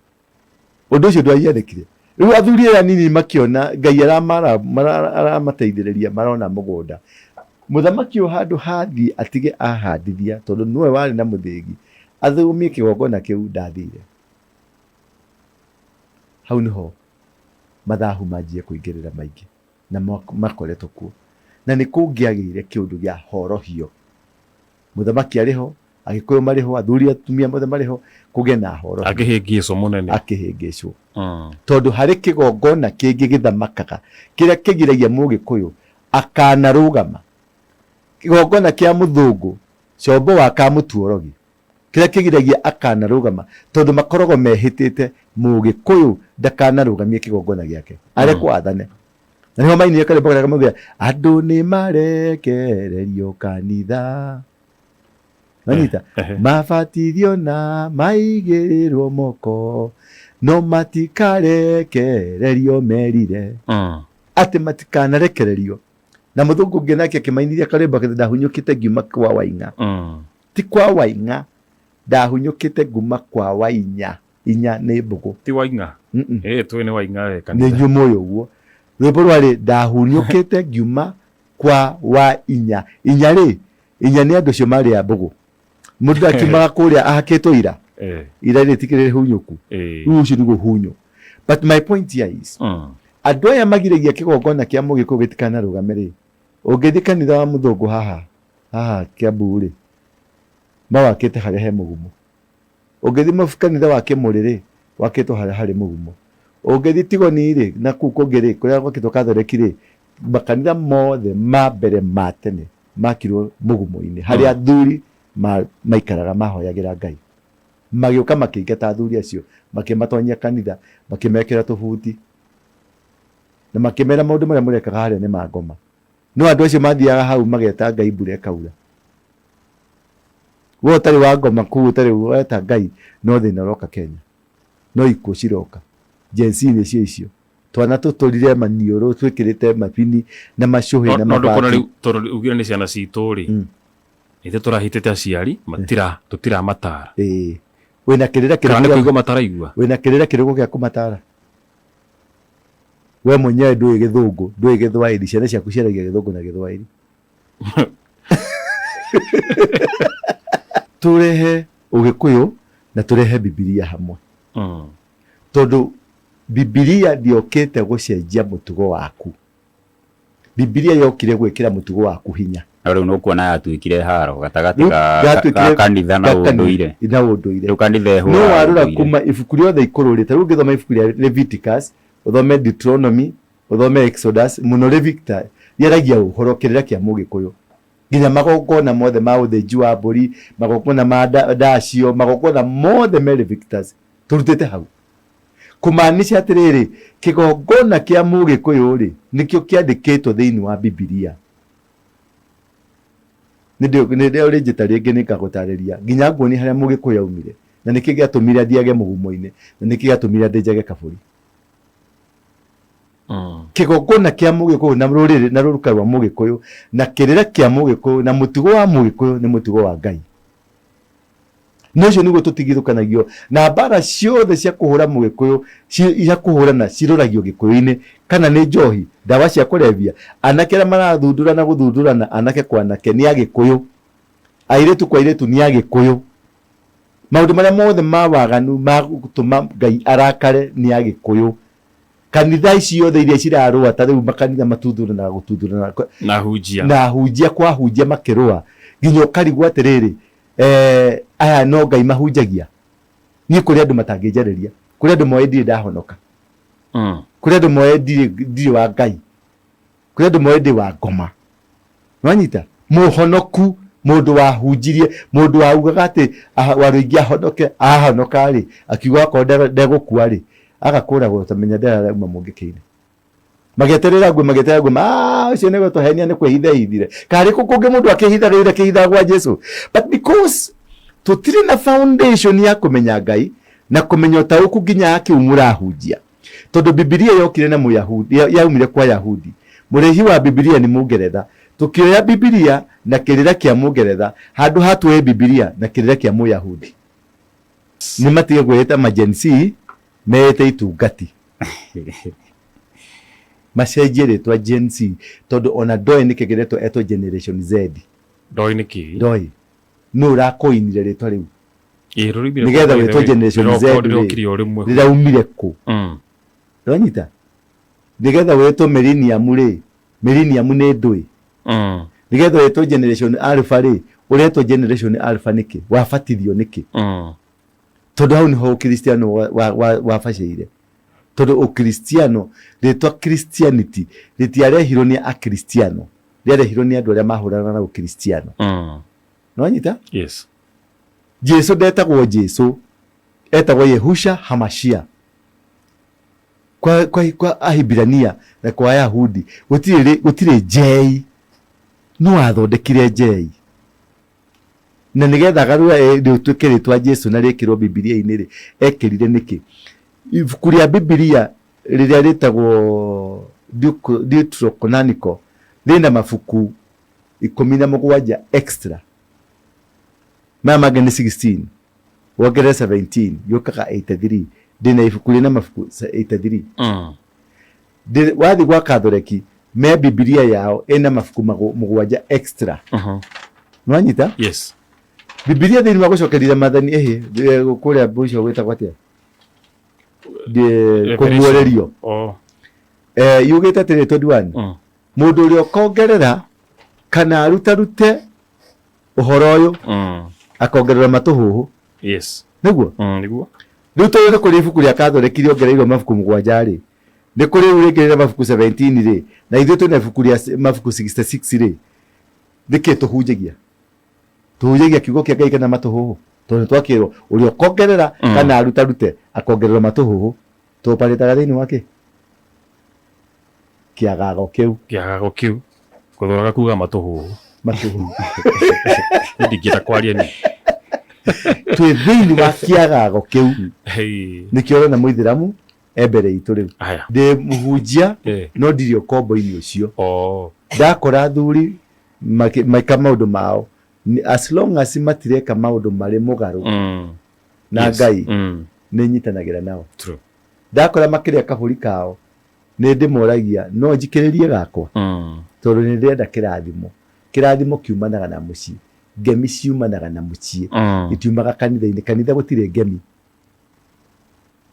Ũndũ ũcio ndwahianĩkire. Rĩu athuri aya anini makĩona Ngai aramateithĩrĩria marona mũgũnda. Mũthamaki ũyũ handũ hathiĩ atige ahandithia tondũ nĩwe warĩ na mũthĩgi, athũmie kĩgongona kĩu ndathire. Hau nĩho mathahu manjie kũingĩrĩra maingĩ. Na makoretwo kuo. Na nĩ kũngĩagĩire kĩũndũ gĩa horohio. Mũthamaki arĩ ho, Agĩkũyũ marĩ ho, athuri atumia mothe marĩ ho, kũgĩe na horohio. Akĩhĩngĩcwo mũnene. Akĩhĩngĩcwo. Tondũ harĩ kĩgongona kĩngĩ gĩthamakaga, kĩrĩa kĩgiragia Mũgĩkũyũ akanarũgama. Kĩgongona kĩa mũthũngũ Combo wa Kamũtuorogi, kĩrĩa kĩgiragia akanarũgama tondũ makoragwo mehĩtĩte Mũgĩkũyũ ndakanarũgamie kĩgongona gĩake arekwo athane. Na nĩho mainire karwĩmbo karĩa kamaugaga andũ nĩ marekererio kanitha. Wanyita? Mabatithio na maigĩrĩrwo moko no matikarekererio merire. Atĩ matikanarekererio. Na mũthũngũ ũngĩ nake akĩmainithia karwĩmbo akĩthi ndahunyũkĩte ngiuma kwa Waing'a. Ti kwa Waing'a, ndahunyũkĩte nguma kwa Wainya. Inya nĩ mbũgũ. Ti Waing'a? Ĩĩ tũĩ nĩ Waing'a we Nĩ kanitha. inyuĩ mũĩ ũguo. Rwĩmbo rwarĩ ndahunyũkĩte ngiuma kwa Wainya. Inya rĩ, inya nĩ andũ acio marĩ a mbũgũ. Mũndũ akiumaga kũrĩa ahakĩtwo ira. Ira rĩtikĩrĩ rĩhunyũku. Rĩu ũcio nĩguo hunyũ. But my point here is, andũ aya magiragia kĩgongona kĩa Mũgĩkũyũ gĩtikanarũgame rĩ, ũngĩthiĩ kanitha wa mũthũngũ haha, haha Kiambu rĩ, mawakĩte harĩa he mũgumo. Ũngĩthiĩ kanitha wa Kĩmũrĩ rĩ, wakĩtwo harĩa harĩ mũgumo. Ũngĩthiĩ Tigoni rĩ, na kũu kũngĩ rĩ, kũrĩa gwakĩtwo Katholeki rĩ, makanitha mothe ma mbere ma tene makirwo mũgumo-inĩ, harĩa athuri maikaraga mahoyagĩra Ngai. Magĩũka makĩingata athuri acio, makĩmatonyia kanitha, makĩmekĩra tũbuti, na makĩmera maũndũ marĩa mũrekaga harĩa nĩ ma ngoma. No andũ acio mathiaga hau mageta Ngai mbura ĩkaura. We ũtarĩ wa ngoma kũu ũtarĩ weta Ngai, no thĩna ũroka Kenya. No ikuũ ciroka. Gen Z nĩcio icio. Twana tũtũrire maniũrũ twĩkĩrĩte mabini na macũhĩ na No ndũkuona mabati. rĩu tondũ ugire nĩ ciana citũ rĩ, ithuĩ tũrahĩtĩte aciari matira tũtiramatara. Ĩĩ. Wĩna kĩrĩra Kana kĩrĩkũ nĩ gĩa kũigua mataraigua? wĩna kĩrĩra kĩrĩkũ gĩa kũmatara? We mwenyewe ndũĩ gĩthũngũ, ndũĩ gĩthwaĩri, ciana ciaku ciaragia gĩthũngũ na gĩthwaĩri. Tũrehe ũgĩkũyũ na tũrehe Bibilia hamwe. Tondũ Bibilia ndĩokĩte gũcenjia mũtugo waku. Bibilia yokire gwĩkĩra mũtugo waku hinya. No rĩu nĩũkuona yatuĩkire haro gatagatĩ Rĩu ka, ka, yatuĩkire ka kanitha na ga kanitha ũndũire. na ũndũire. Rĩu kanitha No ĩhũraga warora ũndũire. kuma ibuku rĩothe ikũrũ rĩ, ta rĩu ũngĩthoma ibuku rĩa Leviticus, ũthome Deuteronomy, ũthome Exodus, mũno Leviticus, rĩaragia ũhoro kĩrĩra kĩa mũgĩkũyũ. Nginya magongona mothe ma ũthĩnji wa mbũri, magongona ma ndacio, magongona mothe me Leviticus, tũrutĩte hau. Kũmaanisha atĩrĩrĩ, kĩgongona kĩa mũgĩkũyũ rĩ, nĩkĩo kĩandĩkĩtwo thĩinĩ wa Bibilia. Nĩ ũrĩnjĩta rĩngĩ nĩngagũtarĩria nginya nguonie harĩa mũgĩkũyũ aumire na nĩkĩ gĩatũmire athiage mũgumo-inĩ na nĩkĩ gĩatũmire athĩnjage kabũri. Kĩgongona kĩa mũgĩkũyũ na rũrĩrĩ na rũruka rwa mũgĩkũyũ na kĩrĩra kĩa mũgĩkũyũ na mũtugo wa mũgĩkũyũ nĩ mũtugo wa Ngai. Na ũcio nĩguo tũtigithũkanagio na mbara ciothe cia kũhũra mũgĩkũyũ cia kũhũrana ciroragio gĩkũyũ-inĩ kana nĩ njohi, ndawa cia kũrebia, anake arĩa marathundũrana gũthundũrana anake kwa anake nĩ agĩkũyũ, airĩtu kwa airĩtu nĩ agĩkũyũ. Maũndũ marĩa mothe ma waganu ma gũtũma Ngai arakare nĩ agĩkũyũ. Kanitha ici ciothe iria cirarũa ta rĩu makanitha matuthũranaga gũtuthũrana Na ahunjia. na ahunjia kwa ahunjia makĩrũa nginya ũkarigwo atĩrĩrĩ, aya no Ngai mahunjagia? Niĩ kũrĩ andũ matangĩnjarĩria, kũrĩ andũ moĩ ndirĩ ndahonoka, kũrĩ andũ moĩ ndirĩ wa Ngai, kũrĩ andũ moĩ ndĩ wa ngoma. Nĩwanyita? Mũhonoku, mũndũ wahunjirie, mũndũ waugaga atĩ Warũingĩ ahonoke, ahonoka rĩ, akiuga akorwo ndegũkua rĩ, agakũragwo ta menya ndarauma mũngĩkĩ-inĩ. Magĩeterera ngue, magĩeterera ngue, ũcio nĩ gũtũhenia nĩ kwĩhitha ehithire. Karĩ kũ kũngĩ mũndũ akĩhithaga ira akĩhithaga gwa Jesu. But because tũtirĩ na foundation ya kũmenya Ngai na kũmenya ũtaũku nginya kĩu mũrahunjia. Tondũ Bibilia yokire na Mũyahudi, yaumire kwa Yahudi. Mũrehi wa Bibilia nĩ Mũngeretha. Tũkĩoya Bibilia na kĩrĩra kĩa Mũngeretha handũ ha tuoye Bibilia na kĩrĩra kĩa Mũyahudi. Nĩ matige kwĩĩta ma Gen Z, meĩte itungati. Macenjie rĩtwa Gen Z tondũ ona ndoĩ nĩkĩ kĩretwo etwo Generation Z. Ndoĩ nĩkĩ? Ndoĩ. Nũ ũrakoinire rĩtwa rĩu? Ĩĩ, rũraumire Nĩgetha kũ by the wĩtwo way? Generation Z Rĩroka- rĩ, rĩrokire o rĩmwe. rĩraumire kũ? Nĩwanyita? Nĩgetha wĩtwo millennium rĩ, millennium nĩ ndũĩ? Nĩgetha wĩtwo Generation Alpha rĩ, ũretwo Generation Alpha nĩkĩ? Wabatithio nĩkĩ? Tondũ hau nĩho ũkristiano wabacĩire. Tondũ ũkristiano, rĩtwa Christianity rĩtiarehirwo nĩ akristiano, rĩarehirwo nĩ andũ arĩa mahũranaga na ũkristiano. Nĩwanyita? Yes. Jesu ndetagwo Jesu, etagwo Yehusha Hamashia. Kwa Ahibirania na kwa Ayahudi gũtirĩ njei. No athondekire njei na nĩgetha agarũra rĩtuĩke rĩtwa Jesu na rĩkĩrwo Bibilia-inĩ rĩ, ekĩrire nĩkĩ? Ibuku rĩa Bibilia rĩrĩa rĩtagwo Deuterocanonical rĩna mabuku 17 extra, maya mangĩ nĩ 16, wongerere 17 yũkaga 83. Ndĩna ibuku rĩna mabuku 83. Wathiĩ gwa Katholeki me Bibilia yao ĩna mabuku 7 extra. Nĩwanyita? Yes. Bibilia thĩinĩ wa gũcokeria mathani ĩhĩ kũrĩa mũico gwĩtagwo atĩa? Kũguũrĩrio. Oh. Yugĩte atĩrĩ 21 mũndũ ũrĩa ũkongerera kana arutarute ũhoro ũyũ akongerera matũhũhũ. Yes. Nĩguo? Nĩguo. Rĩu tondũ nĩ kũrĩ ibuku rĩa Katholeki rĩongereirwo mabuku 7 rĩ, nĩ kũrĩ rĩu rĩngĩ rĩna mabuku 17 rĩ, na ithuĩ twĩna ibuku rĩa mabuku 66 rĩ, nĩkĩ tũhunjagia? Tũhunjagia kiugo kĩa Ngai kana matũhũhũ? Tondũ nĩtwakĩrwo ũrĩa ũkongerera kana arutarute akongererwo matũhũhũ. Tũparĩtaga thĩinĩ wa kĩ? Kĩagago kĩu. Kĩagago kĩu. Gũthoraga kuga matũhũhũ. Matũhũhũ. Niĩ ndingĩenda kwaria niĩ. Twĩ thĩinĩ wa kĩagago kĩu. Hey. Nĩkĩo ũrona mũithĩramu e mbere itũ rĩu. Aya. Ndĩ mũhunjia no ndirĩ ũkombo-inĩ ũcio. Oh. Ndakora athuri maika maũndũ mao, as long as matireka maũndũ marĩ mũgarũ na Ngai, nĩ nyitanagĩra nao. True. Ndakora makĩrĩa kabũri kao, nĩ ndĩmoragia no njikĩrĩrie gakwa, tondũ nĩ ndĩrenda kĩrathimo. Kĩrathimo kiumanaga na mũciĩ, ngemi ciumanaga na mũciĩ, itiumaga kanitha-inĩ. Kanitha gũtirĩ ngemi.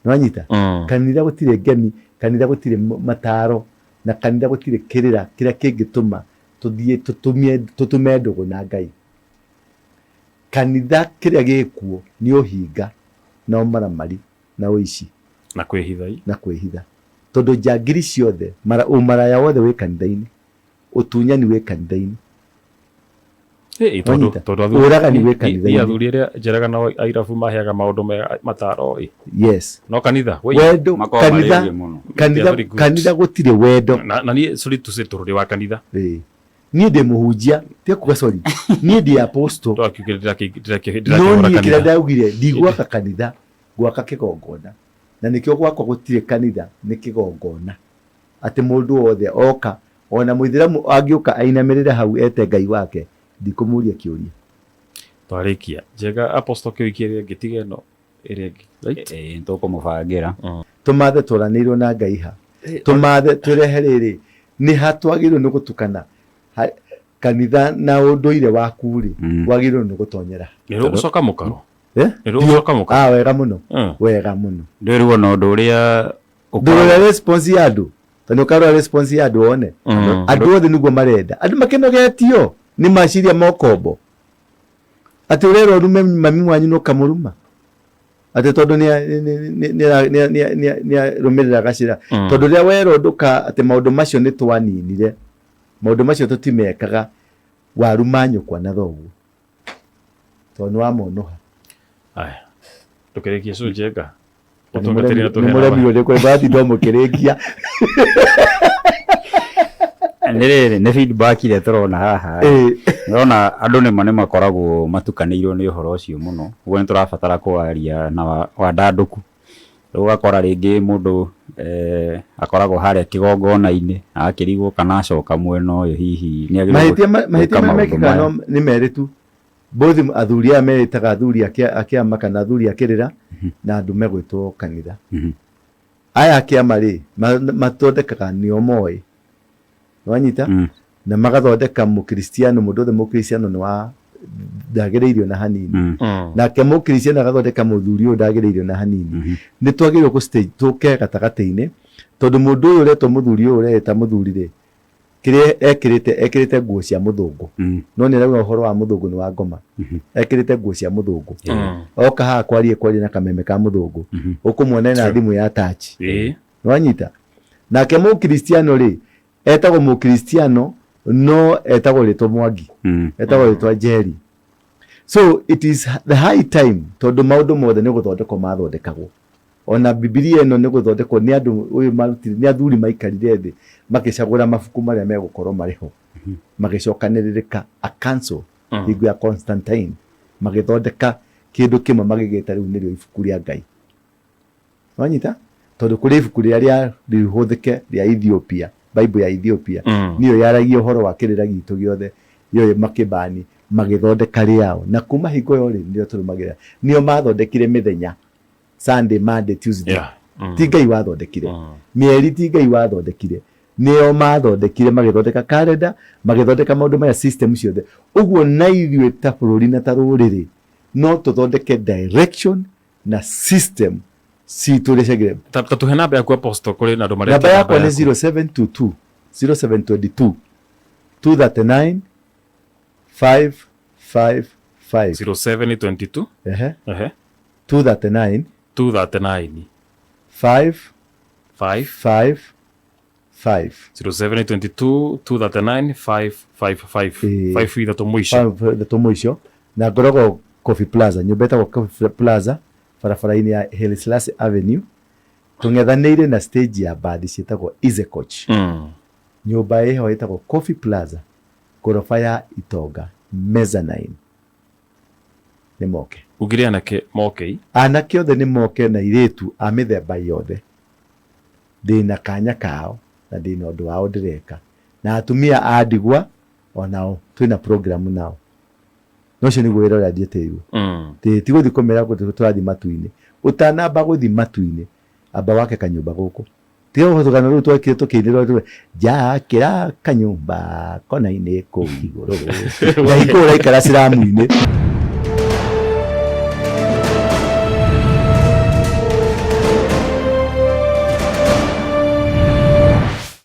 Nĩwanyita? Kanitha gũtirĩ ngemi, kanitha gũtirĩ mataro, na kanitha gũtirĩ kĩrĩra kĩrĩa kĩngĩtũma tũthiĩ tũtume ndũgũ na Ngai. Kanitha kĩrĩa gĩkuo nĩ ũhinga na ũmaramari na ũici. Na kwĩhitha. Na kwĩhitha. Tondũ njangiri ciothe, ũmaraya wothe wĩ kanitha-inĩ, ũtunyani wĩ kanitha-inĩ. Tondũ Ũragani wĩ kanitha-inĩ. Athuri arĩa njeraga nao airabu maheaga maũndũ mega mataro ĩ. Yes. No kanitha. Wendo kanitha kanitha kanitha gũtirĩ wendo. Na niĩ sorry to say tondũ ndĩ wa kanitha. Niĩ ndĩ mũhunjia, tiga kuga sorry. Niĩ ndĩ apostle. No niĩ kĩrĩa ndaugire ndigwaka kanitha, ngwaka kĩgongona. Na nĩkĩo gwakwa gũtirĩ kanitha, nĩ kĩgongona. Atĩ mũndũ wothe oka, ona mũithĩramu angĩũka ainamĩrĩre hau ete Ngai wake, ndikũmũria kĩũria. Twarĩkia. Njega apostle kĩwiki ĩrĩa ĩngĩ tiga ĩno ĩrĩa ĩngĩ. Right? Ĩĩ nĩtũkũmũbangĩra. Tũmathe twaranĩirwo na Ngai ha? Tũmathe twĩrehe rĩrĩ, nĩ ha twagĩrĩirwo nĩ gũtukana kanitha na ũndũire waku rĩ, wagĩrĩirwo nĩ gũtonyera. Nĩ rũgũcoka mũkaro? Nĩ rũgũcoka mũkaro? Ah, wega mũno. Wega mũno. Ndĩrĩrwo na ũndũ ũrĩa Ndũrore response ya andũ, tondũ ũkarora response ya andũ wone andũ othe nĩguo marenda. Andũ makĩnogetio nĩ maciria ma ũkombo, atĩ ũrerwo ũrume mami wanyu na ũkamũruma atĩ tondũ nĩarũmĩrĩra gacĩra, tondũ rĩrĩa werwo ndũka atĩ maũndũ macio nĩ twaninire, maũndũ macio tũtimekaga, waruma nyũkwa na thoguo tondũ nĩ wamonũha. Aya, ndũkĩrĩkie cũnjenga. Nĩ mũremirwo nĩ kũrĩ maratinda mũkĩrĩkia. Nĩ rĩrĩ, nĩ feedback ĩrĩa tũrona haha. Ndĩrona andũ nĩma nĩ makoragwo matukanĩirwo nĩ ũhoro ũcio mũno, ũguo nĩ tũrabatara kwaria na wandandũku. Rĩu ũgakora rĩngĩ mũndũ akoragwo harĩa kĩgongona-inĩ agakĩrigwo kana acoka mwena ũyũ hihi nĩ agĩrĩirwo Mahĩtia gwĩka mahĩtia marĩa maũndũ mekĩkaga maya. no nĩ merĩ tu. Both athuri aya meĩtaga athuri a kĩama kana athuri a kĩrĩra na andũ megwĩtwo kanitha. Aya a kĩama rĩ, mathondekaga nĩo moĩ. Nĩwanyita? Na magathondeka mũkristiano, mũndũ wothe mũkristiano nĩ wa ndagĩrĩirio na hanini. Nake mũkristiano agathondeka mũthuri ũyũ ndagĩrĩirio na hanini. Nĩ twagĩrĩirwo gũ stage tũke gatagatĩ-inĩ, tondũ mũndũ ũyũ ũretwo mũthuri ũyũ ũreĩta mũthuri rĩ, kĩrĩa ekĩrĩte, ekĩrĩte nguo cia mũthũngũ. No nĩ arauga ũhoro wa mũthũngũ nĩ wa ngoma. Ekĩrĩte nguo cia mũthũngũ. Oka haha kwaria kwaria na kameme ka mũthũngũ. Ũkũmuona ena thimũ ya touch. Nĩwanyita? Nake mũkristiano rĩ, etagwo mũkristiano no etagwo rĩtwa Mwangi. Etagwo rĩtwa Njeri. So it is the high time, tondũ maũndũ mothe nĩ gũthondekwo mathondekagwo. Ona Bibilia ĩno nĩ gũthondekwo nĩ andũ ũyũ marutire, nĩ athuri maikarire thĩ makĩcagũra mabuku marĩa megũkorwo marĩ ho, magĩcokanĩrĩrĩka a council hingo ya Constantine, magĩthondeka kĩndũ kĩmwe magĩgĩta rĩu nĩrĩo ibuku rĩa Ngai. Wanyita? Tondũ kũrĩ ibuku rĩrĩa rĩa rĩhũthĩke rĩa Ethiopia, Bible ya Ethiopia, nĩyo yaragia ũhoro wa kĩrĩra gitũ gĩothe, yoĩ makĩbani, magĩthondeka rĩao. Na kuma hingo ĩyo rĩ, nĩrĩo tũrũmagĩrĩra. Nĩo mathondekire mĩthenya, Sunday, Monday, Tuesday. Ti Ngai wathondekire. Mĩeri ti Ngai wathondekire. Nĩo mathondekire, magĩthondeka calendar, magĩthondeka maũndũ maya, system ciothe. Ũguo na ithuĩ ta bũrũri na ta rũrĩrĩ, no tũthondeke direction na system citũ ũrĩa ciagĩrĩire. Ta ta tũhe namba yaku, Apostle, kũrĩ na andũ maretia. Namba yakwa nĩ 0722 0722 239 555. 0722. Ehe. Ehe. 239. 239. 5 5 5 5. 0722 239 555. Ĩĩ. 5 ithatũ mũico. Ithatũ mũico. Na ngoragwo Coffee Plaza, nyũmba ĩtagwo Coffee Plaza, barabara-inĩ ya Haile Selassie Avenue, tũng'ethanĩire na stage ya mbathi ciĩtagwo Easy Coach. Nyũmba ĩho ĩtagwo Coffee Plaza, ngoroba ya Itonga mezzanine. Nĩ moke. Ugire anake moke? Anake othe nĩ moke na airĩtu a mĩthemba yothe. Ndĩna kanya kao na ndĩna ũndũ wao ndĩreka. Na atumia a ndigwa onao twĩna program nao. Na ũcio nĩguo wĩra ũrĩa njĩtĩirwo. Ti gũthiĩ kũmera tũrathiĩ matu-inĩ. Ũtanamba gũthiĩ matu-inĩ, amba wake kanyũmba gũkũ. Tiga rũgano rũu twekire tũkĩinĩrwo, njakĩra kanyũmba kona-inĩ kũu igũrũ. Ngai kũu ũraikara ciramu-inĩ.